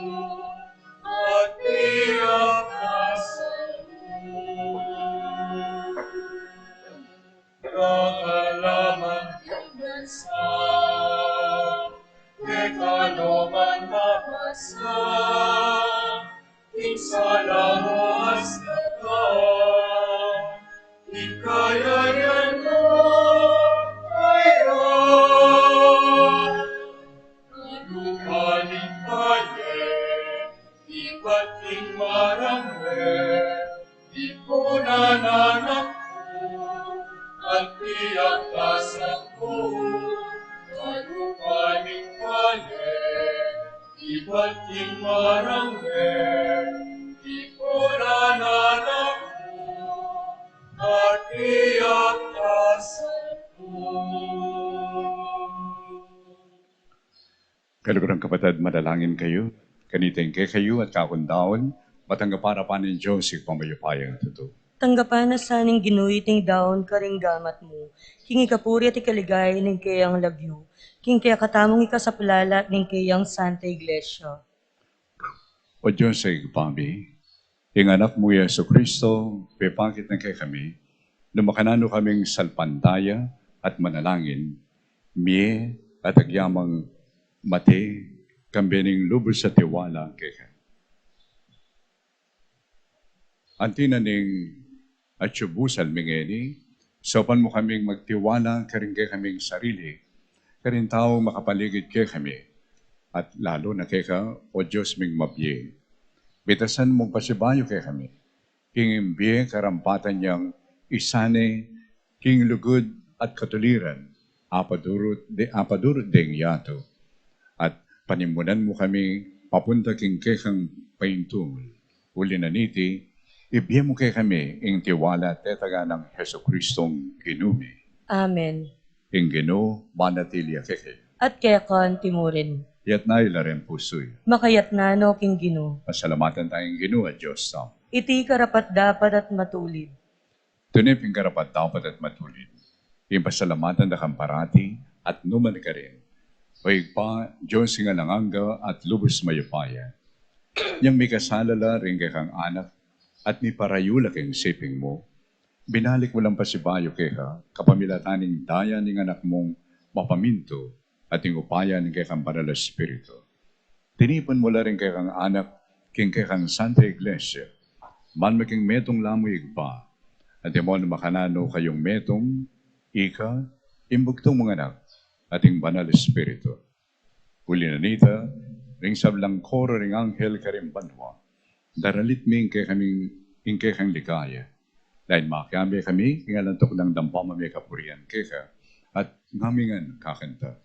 at iaktas na ku. Dakal la man king bansa, keka no man mabasa, ing sala mu askatan, ing kayarian mu kaya. Kalupa ning kale, ibat king marame, ipunan na naku, at iaktas na ku. Kalupa ning kale, ibat king marame, ipunan na naku, at iaktas na ku. Kaluguran kapatad, manalangin kayu. Kanita ing kekayu at kaku ngan, matanggapan na pa ning Dios Ibpang mayupayang tutu. Tanggapan na sa ning Ginu iting daun karing gamat mu, king ikapuri at ikaligaya ning keyang lagyu, king kekatamung ikasaplala at ning keyang Santa Iglesia. O Dios a Ibpa mi, ing Anak mu i Jesucristo, pepakit na kekami, nung makananu kaming salpantaya at manalangin, mie at agyamang mate, kambe ning lubus a tiwala keka. Anti na ning atyu busal mi ngeni, saupan mu kaming magtiwala karing kekaming sarili, karing taung makapaligid kekami, at lalu na keka, o Dios ming mabie. Bitasan mung pasibayu kekami king bie karampatan yang isane king lugud at katuliran, apadurut de, apadurut deng yatu. At panimunan mu kami papunta king kekang paintungul. Uli na niti, ibie mu kekami ing tiwala tetaga nang Jesucristong Ginu mi. Amen. Ing Ginu manatili ya kekayu. At keka anti murin. Iyatas yu la ring pusu yu. Makayatas no king Ginu. Pasalamatan taya ing Ginu a Dios tamu. Iti karapat-dapat at matulid. Tune pin karapat-dapat at matulid ing pasalamatan da kang parati at nu man karin, O Ibpa, Dios ing alang angga at lubus mayupaya. Yang mikasala la ring kekang anak at miparayu la king siping mu, binalik mu lang pasibayu keka kapamilatan ning daya ning Anak mung mapamintu at ing upaya ning kekang Banal a Espiritu. Tinipun mu la ring kekang anak king kekang Santa Iglesia, ban maging metung la mu Ibpa, at e mu nanu makananu kayung metung, Ika, ing bugtung mung Anak, at ing Banal a Espiritu. Uli na nita, ring sablang koro ring anghel karing banua, daralit mi ing kekaming, ing kekang ligaya. Dahil makiame kami, kingalan tuknang dampa mami kapurian keka, at ngamingan kakanta.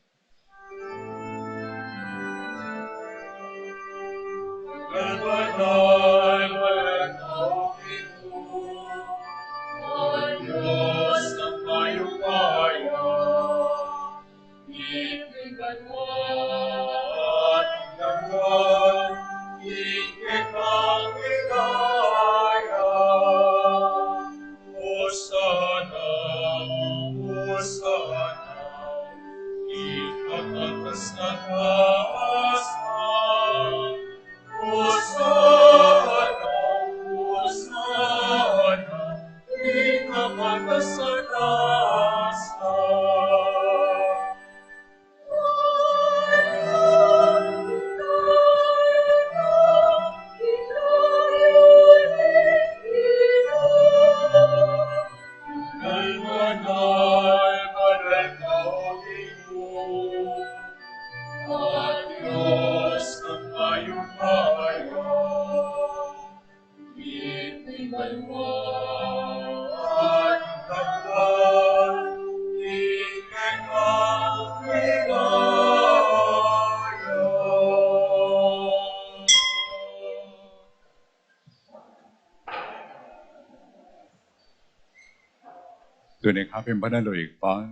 Tune ing kapin banal, o Ibpa,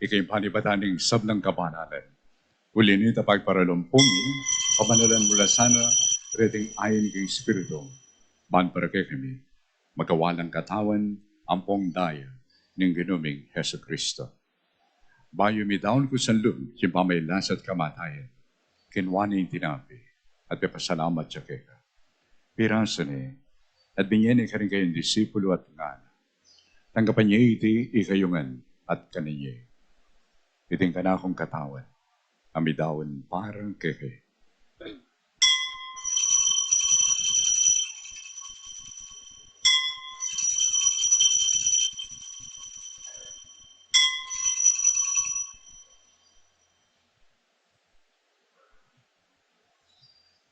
ika ing panibatan ning sablang kabanalan. Uli na nita, pagparalumpu mi, pabanalan mu la sana reting ain king Espiritu, ban para kekami magawa lang katawan ampong daya ning Ginu ming Jesucristo. Bayu midaun king sanlub king pamagkasakit at kamatayan, kinua ne ing tinape, at pepasalamat ya keka, pirasu ne, at binie ne karing kayang disipulu, at ngana: Tanggapan ye iti ikayu ngan, at kanan ye. Iti ing kanakung katawan, a midaun para kekayu.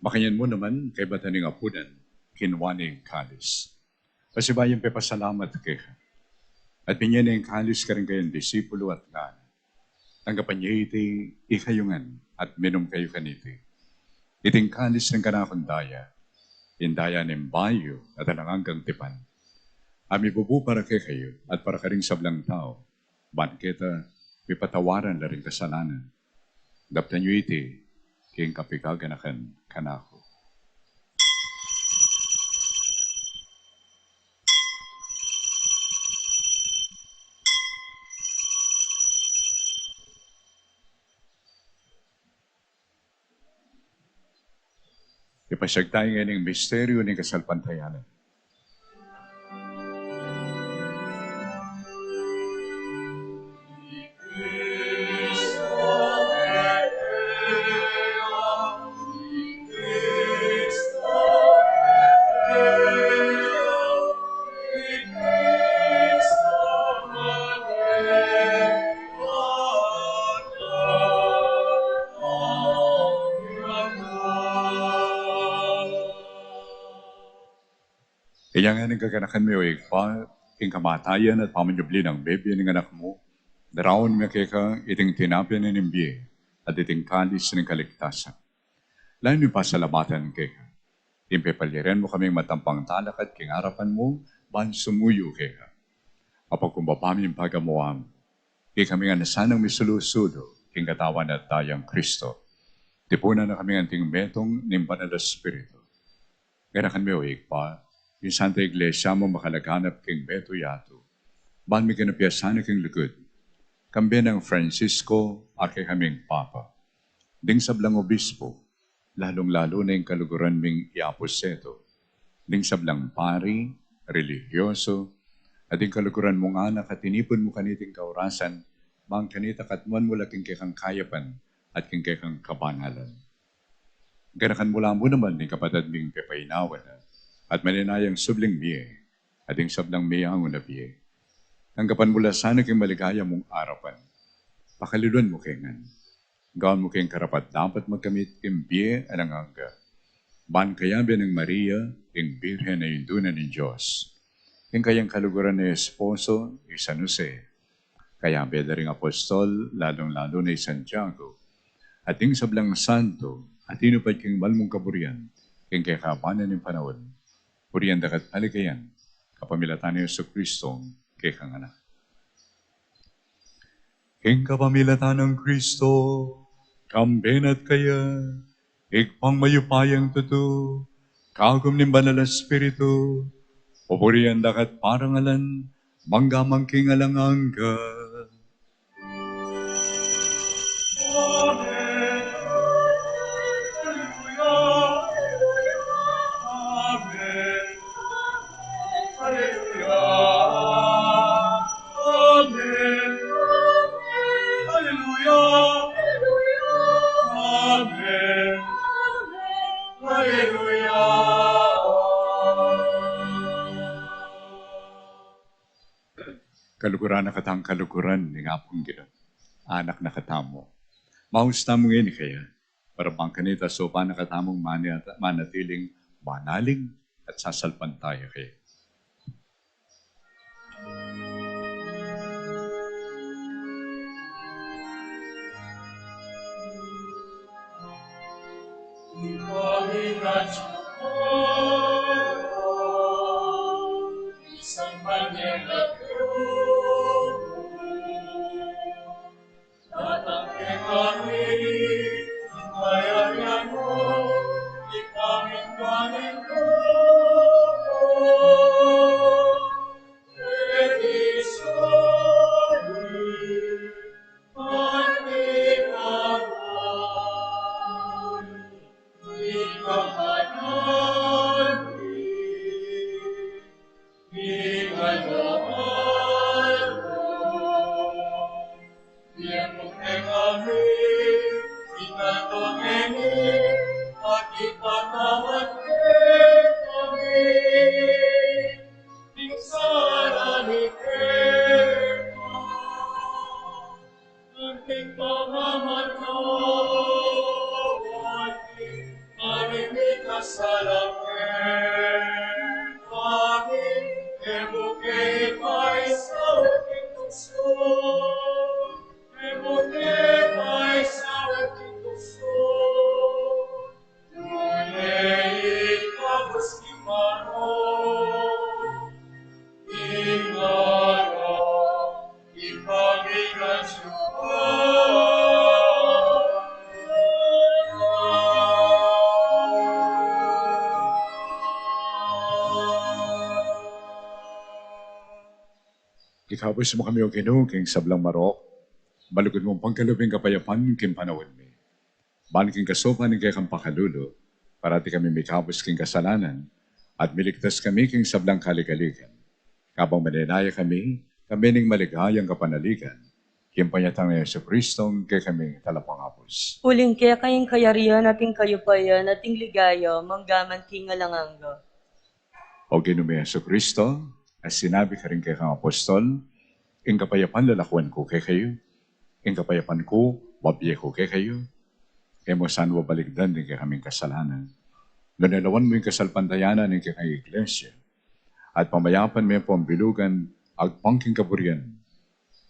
Makanyan mu naman, kaybat da ning apunan, kinua ne ing kalis, pasibayu yang pepasalamat keka, at binie ne ing kalis karing kayang disipulu, at ngana: Tanggapan ye iti ikayu ngan, at minum kayu kaniti. Iti ing kalis ning kanakung daya, ing daya ning bayu at alang anggang tipan, a mibubu para kekayu at para karing sablang tau, ban keta mipatawaran la ring kasalanan. Daptan yu iti king kapaganakan kanaku. Ipasiag tamu ngeni ing misteryu ning kasalpantayanan. Inya ngeni, gaganakan mi, o Ibpa, ing kamatayan at pamanyubli nang mebie ning Anak mu, daraun mi keka iting tinape ning bie at iting kalis ning kaligtasan. Lalung pasalamatan keka, ing pepaliran mu kaming matampang talakad king arapan mu, ban sumuyu keka. Apagkumbaba mi ing pagamuan, ikami ngan sanang misulu-sulu king katawan at dayang Kristo. Tipunan na kami ngan king metung ning Banal a Espiritu. Ganakan mi, o Ibpa, ing Santa Iglesia mu makalaganap king metung yatu, ban miganapian sana king lugud, kambe nang Francisco a kekaming Papa, ding sablang obispo, lalung-lalu na ing kaluguran ming i Apu Seto, ding sablang pari, relihiyoso, at ding kaluguran mung anak a tinipun mu kaniting kaurasan, ban kanita katmuan mu la king kekang kayapan at king kekang kabanalan. Ganakan mu la mu naman ding kapatad ming pepainawa na at maninayang subling mie, at ding sablang meangu na bie. Tanggapan mu la sana king maligaya mung arapan. Pakaluluan mu ke ngan. Gawan mu keng karapat-dapat magkamit king bie alang angga, ban kayabe nang Maria, ing Birhen a Indu na ning Dios, Ing kayang kaluguran a esposo, i San Jose, kayang bida ring apostol, lalung-lalu na i Santiago, at ing sablang santo a tinupad king mal mung kaburian king kekaban ning panaun, burian da ka at paligayan kapamilatan nang Jesucristo, kekang Anak. King kapamilatan nang Kristo, kambe na at kaya, Ibpang mayupayang tutu, kagum ning Banal a Espiritu, pupurian da ka at parangalan, mangga man king alang angga. Amen. Alleluia. Alleluia. Amen. Alleluia. Amen. Alleluia. Kaluguran na katang kaluguran ning Apung Ginu. Anak na katamu. Maus tamu ngeni kaya, para bang kanita saupan na katamung mani-, manatiling manalig at sasalpantaya kaya. Datang kekami ing kayarian mu, ing pamintani mu keti sulip anti kawan, ing kapanani ing alu-alu. Iyemmu kekami ing aldo ngeni, at ipatawad kekami ing sala mi keka, anti ing pamamatawad mi karing mikasala kekami, e mu ke paisaul king tuksu, e mu ke paisaul king tuksu, nune ikabus king marok ning ngarang ning pamikasala. Ikabus mu kami, O Ginu, king sablang marok, malugud mung pangkalub ing kapayapan king panaun mi. Ban king kasaupan ning kekang pakalulu, parati kami mikabus king kasalanan, at miligtas kami king sablang kaligaligan. Kabang manenaya kami, kami ning maligayang kapanaligan, king panyatang nang Jesucristo, kekaming talapangabus. Uling keka ing kayarian, at ing kayupayan, at ing ligaya, mangga man king alang angga. O Ginu ming Jesucristo, a sinabi karing kekang apostol, ing kapayapan lalakuan ku kekayu, ing kapayapan ku bibie ku kekayu, e mu sana babalikdan ding kekaming kasalanan, nune lawan mu ing kasalpantayanan ning kekang Iglesia, at pamayapan me pu ing bilugan agpang king kaburian,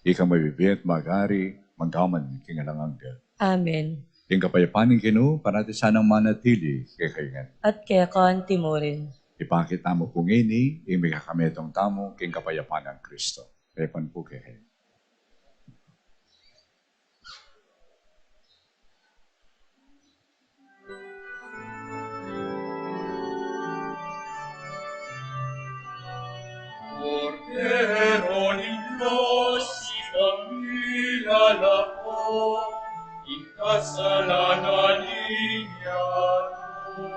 ika mabibie at magari mangga man king alang angga. Amen. Ing kapayapan ning Ginu parati sanang manatili kekayu ngan. At keka anti murin. Ipakit tamu pu ngeni ing mikakametung tamu king kapayapan nang Kristo. Kayapan pu kekayu. Kordero ning Dios, ikang milalako ing kasalanan ning yatu.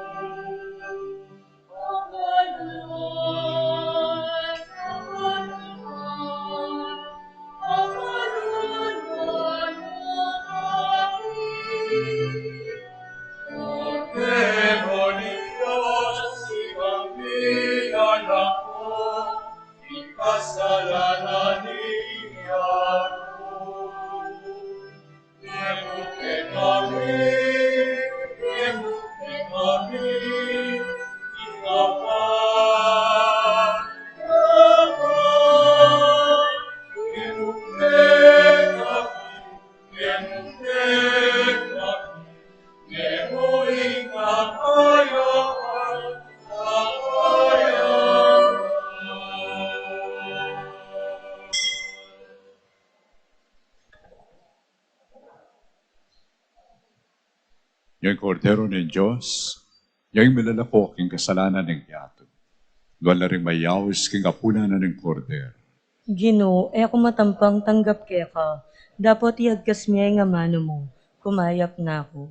Yang Kordero ning Dios, yang milalako king kasalanan ning yatu. Nuan la ring mayaus king apunan ning Kordero. Ginu, e ku matampang tanggap keka, dapot iagkas me ing amanu mu, kumayap na ku.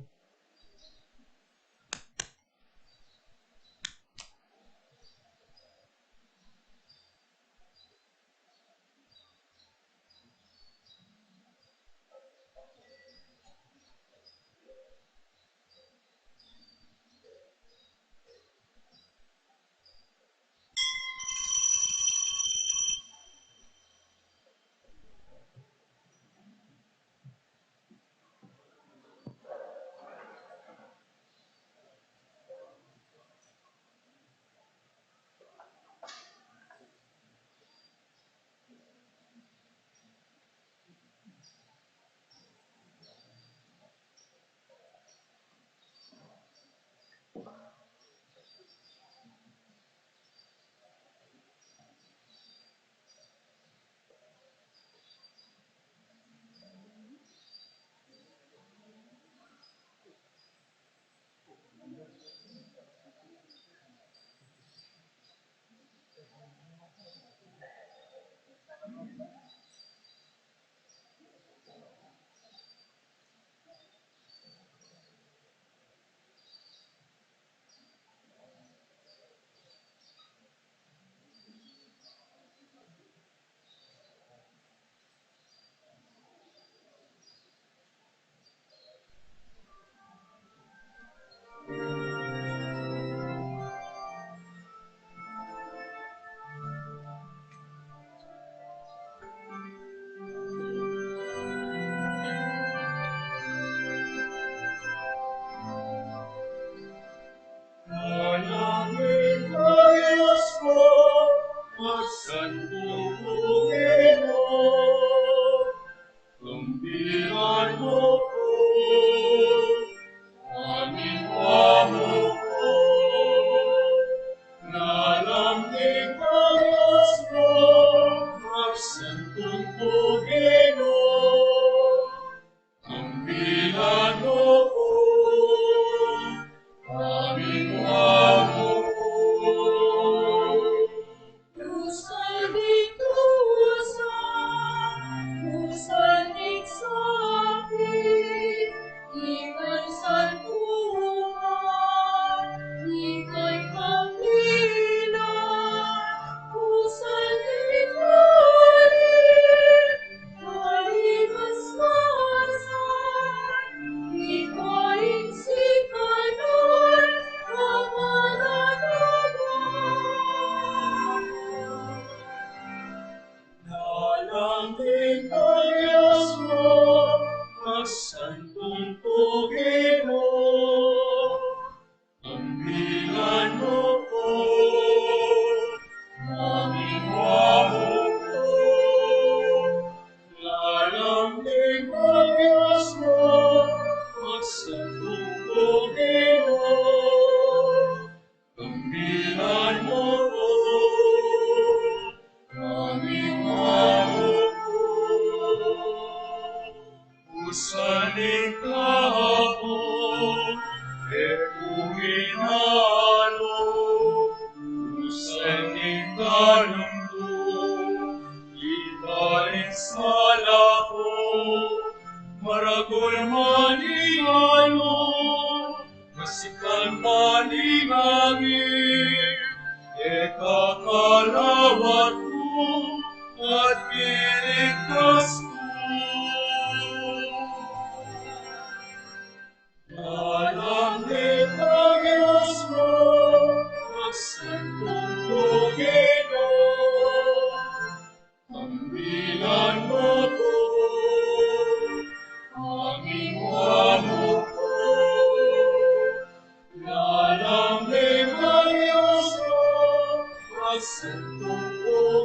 Maragul man ing alum, masikan man ing angin, e ka kalawat ku at iligtas ku. Alam ning Dios mu, magsanto ka, Ginu. Ambilan mu ku, aming Amu ku. Alam ning Dios mu, magsanto ka,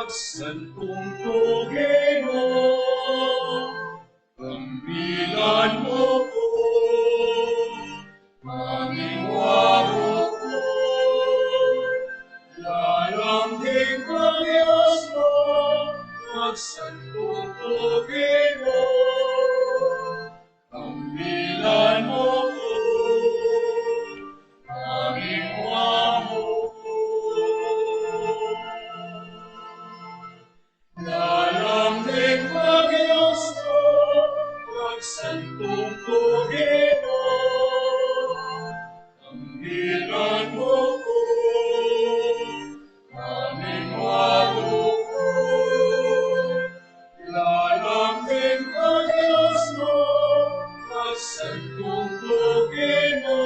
Santung Ginu, ambilan mu ku, maminwa mu ku, lalam ding pangayus mu, magsantung Ginu, ambilan mu ku, maminwa mu ku. Lalam ding pangayus mu, magsantung Ginu, ambilan mu ku, maminwa mu ku. Lalam ding pangayus mu, magsantung Ginu,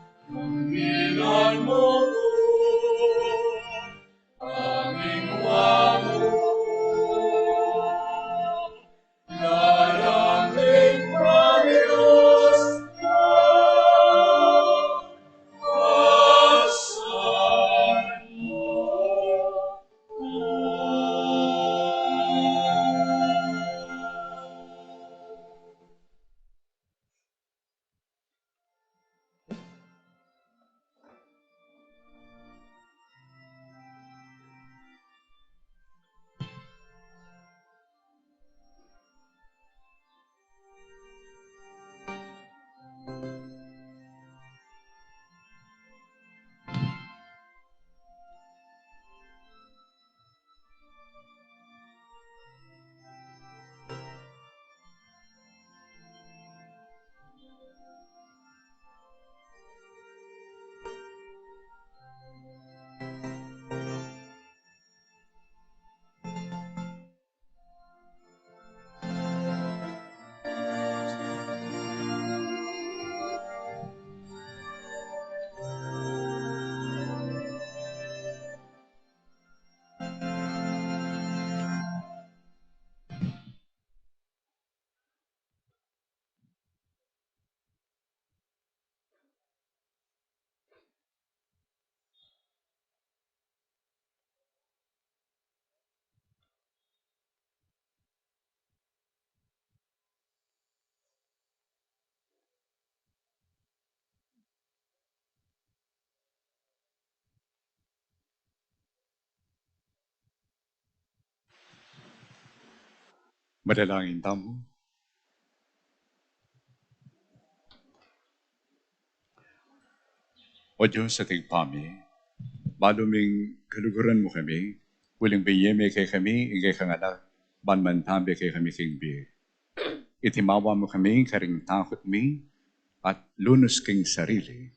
ambilan mu ku, maminwa mu ku. Lalam ding pangayus mu, magsantung Ginu. Manalangin tamu. O Dios, ating pami, balu ming kaluguran mu kami, uling binie mu kekami ing kekang Anak, ban mantabe kekami king bie. Itimawa mu kami karing takut mi at lunus king sarili.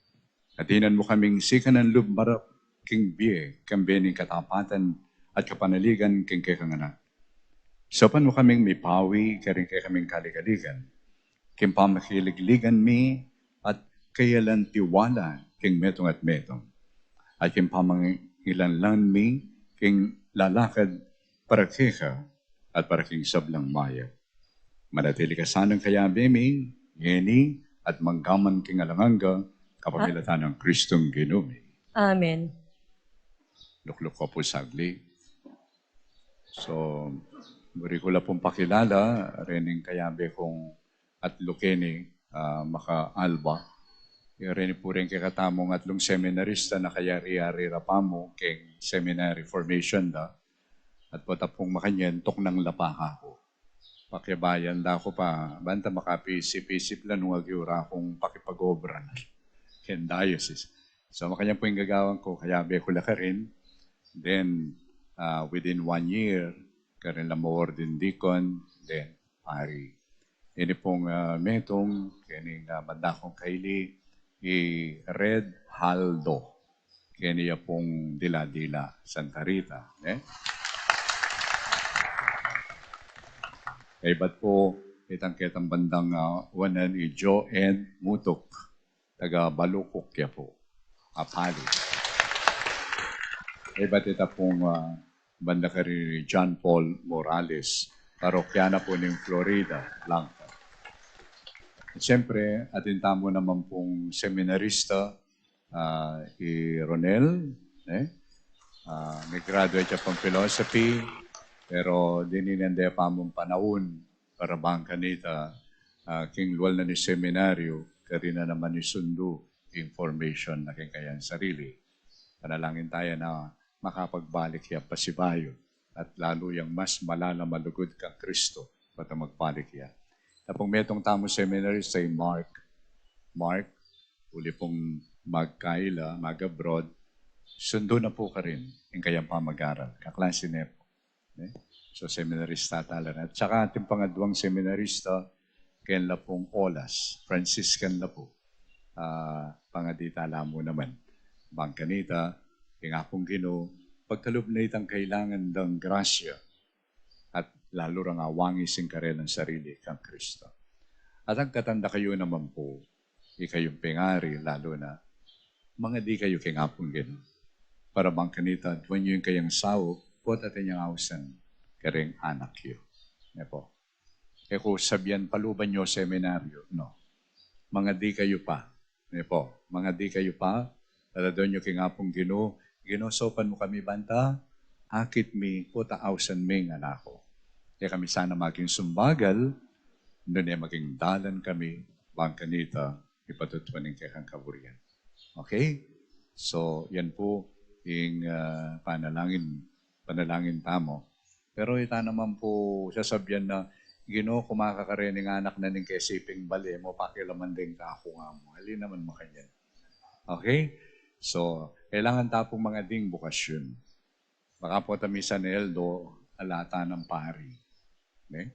At dinan mu kaming sikanan lub marap king bie, kambe ning katapatan at kapanaligan king kekang Anak. Saupan mu kaming mipawi karing kekaming kaligaligan, king pamakiligligan mi at kayalan tiwala king metung at metung, at king pamangilanlan mi king lalakad para keka at para king sablang mayap. Manatili ka sanang kayabe mi, ngeni at manggaman king alang angga, kapamilatan nang Kristong Ginu mi. Amen. Lukluk ko pu saglit. So, buri ku la pung pakilala rening kayabe kung atlu keni, ah, maka-Alba. Reni pu reng kekatamung atlung seminarista na kayari-yari ra pamu keng seminary formation da. At pota pung makanyan, tuknang la pa kaku. Pakiabayan da ku pa, banta makapisip-isip la nung agyu ra kung pakipag-obra na keng diocese. So, makanyan pu ing gagawan ku, kayabe ku la karin. Then, ah, within one year, karin la ma-ordain deacon, then pari. Ini pung, ah, metung, keni, ah, banda kung kaili, i Red Haldo. Keni ya pung dila-dila, Santa Rita, eh? Kaybat pu, itang ketang bandang, ah, wanan i Joe Ed Mutuk, taga Balukuk ya pu, Apali. Kaybat ita pung, ah, banda kari John Paul Morales, parokyana pu ning Floridablanca. Siyempre, atin tamu naman pung seminarista, ah, i Ronel, eh? Ah, mi-graduate ya pung philosophy, pero dininan de pa mung panaun para bang kanita, ah, king lual na ning seminaryu, karin na naman isundu information na king kayang sarili. Panalangin taya na makapagbalik ya pasibayu at lalu yang mas malalam a lugud kang Kristo, bang magbalik ya. Tapung metung tamung seminarista i Mark. Mark, uli pung magkaila, mag-abroad, sundu na pu karin ing kayang pamag-aral. Kaklase ne pu. Ne? So, seminarista tala na. At saka ating pangaduang seminarista, keng la pung Olas, Franciscan la pu. Ah, pangadi tala mu naman. Bang kanita, ing Apung Ginu, pagkalub na itang kailangan dang grasya, at lalu rang awangi sing karelang sarili kang Kristo. At agkatan da kayu naman pu, ikayung pengari, lalu na, mangadi kayu king Apung Ginu. Para bang kanita, duan yu ing kayang saup, pota atin yang ausan, kareng anak yu. Ne pu. E ku sabian paluban yu seminaryu, no. Mangadi kayu pa. Ne pu, mangadi kayu pa, lalu duan yu king Apung Ginu, Ginu, saupan mu kami banta, akit mi, pota ausan mi ing anak ku. E kami sana maging sumbagal, nune maging dalan kami, bang kanita, ipatutuan ing kekang kaburian. Okay? So, yan pu, ing, ah, panalangin, panalangin tamu. Pero ita naman pu, sasabian na, Ginu, kumakakare ning anak na ning kesiping bale mu, pakilaman deng kaku nga mu. Ali naman makanyan. Okay? So, kailangan ta pung mangadi king bukasyon. Baka pu ta misan eldo, ala ta nang pari. Ne?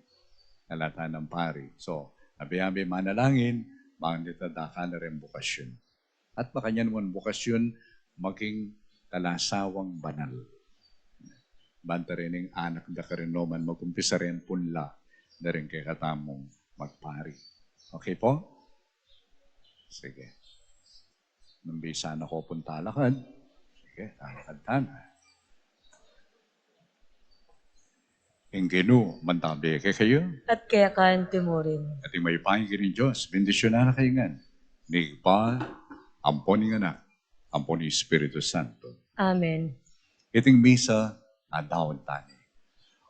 Ala ta nang pari. So, abi-abi manalangin, bang dita dakal na ring bukasyon. At makanyan mu ing bukasyon, maging kalasawang banal. Banta rin ing anak da karin no man, mag-umpisa rin punla, da rin kekatamung magpari. Okay pu? Sige. Nung bisa na ko pung talakad. Sige, talakad tana. Ing Ginu mantabi kekayu. At keka mu rin. At ing mayupaya ning Dios, bendisyunan na kayu ngan ning Ibpa, ampo ning Anak, ampo ning Espiritu Santo. Amen. Iting misa, adaun tani.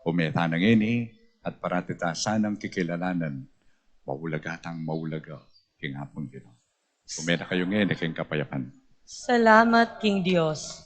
Ume tana ngeni, at parati ta sanang kikilalanan, maulaga tang maulaga king Apung Ginu. Ume na kayu ngeni king kapayapan. Salamat king Dios.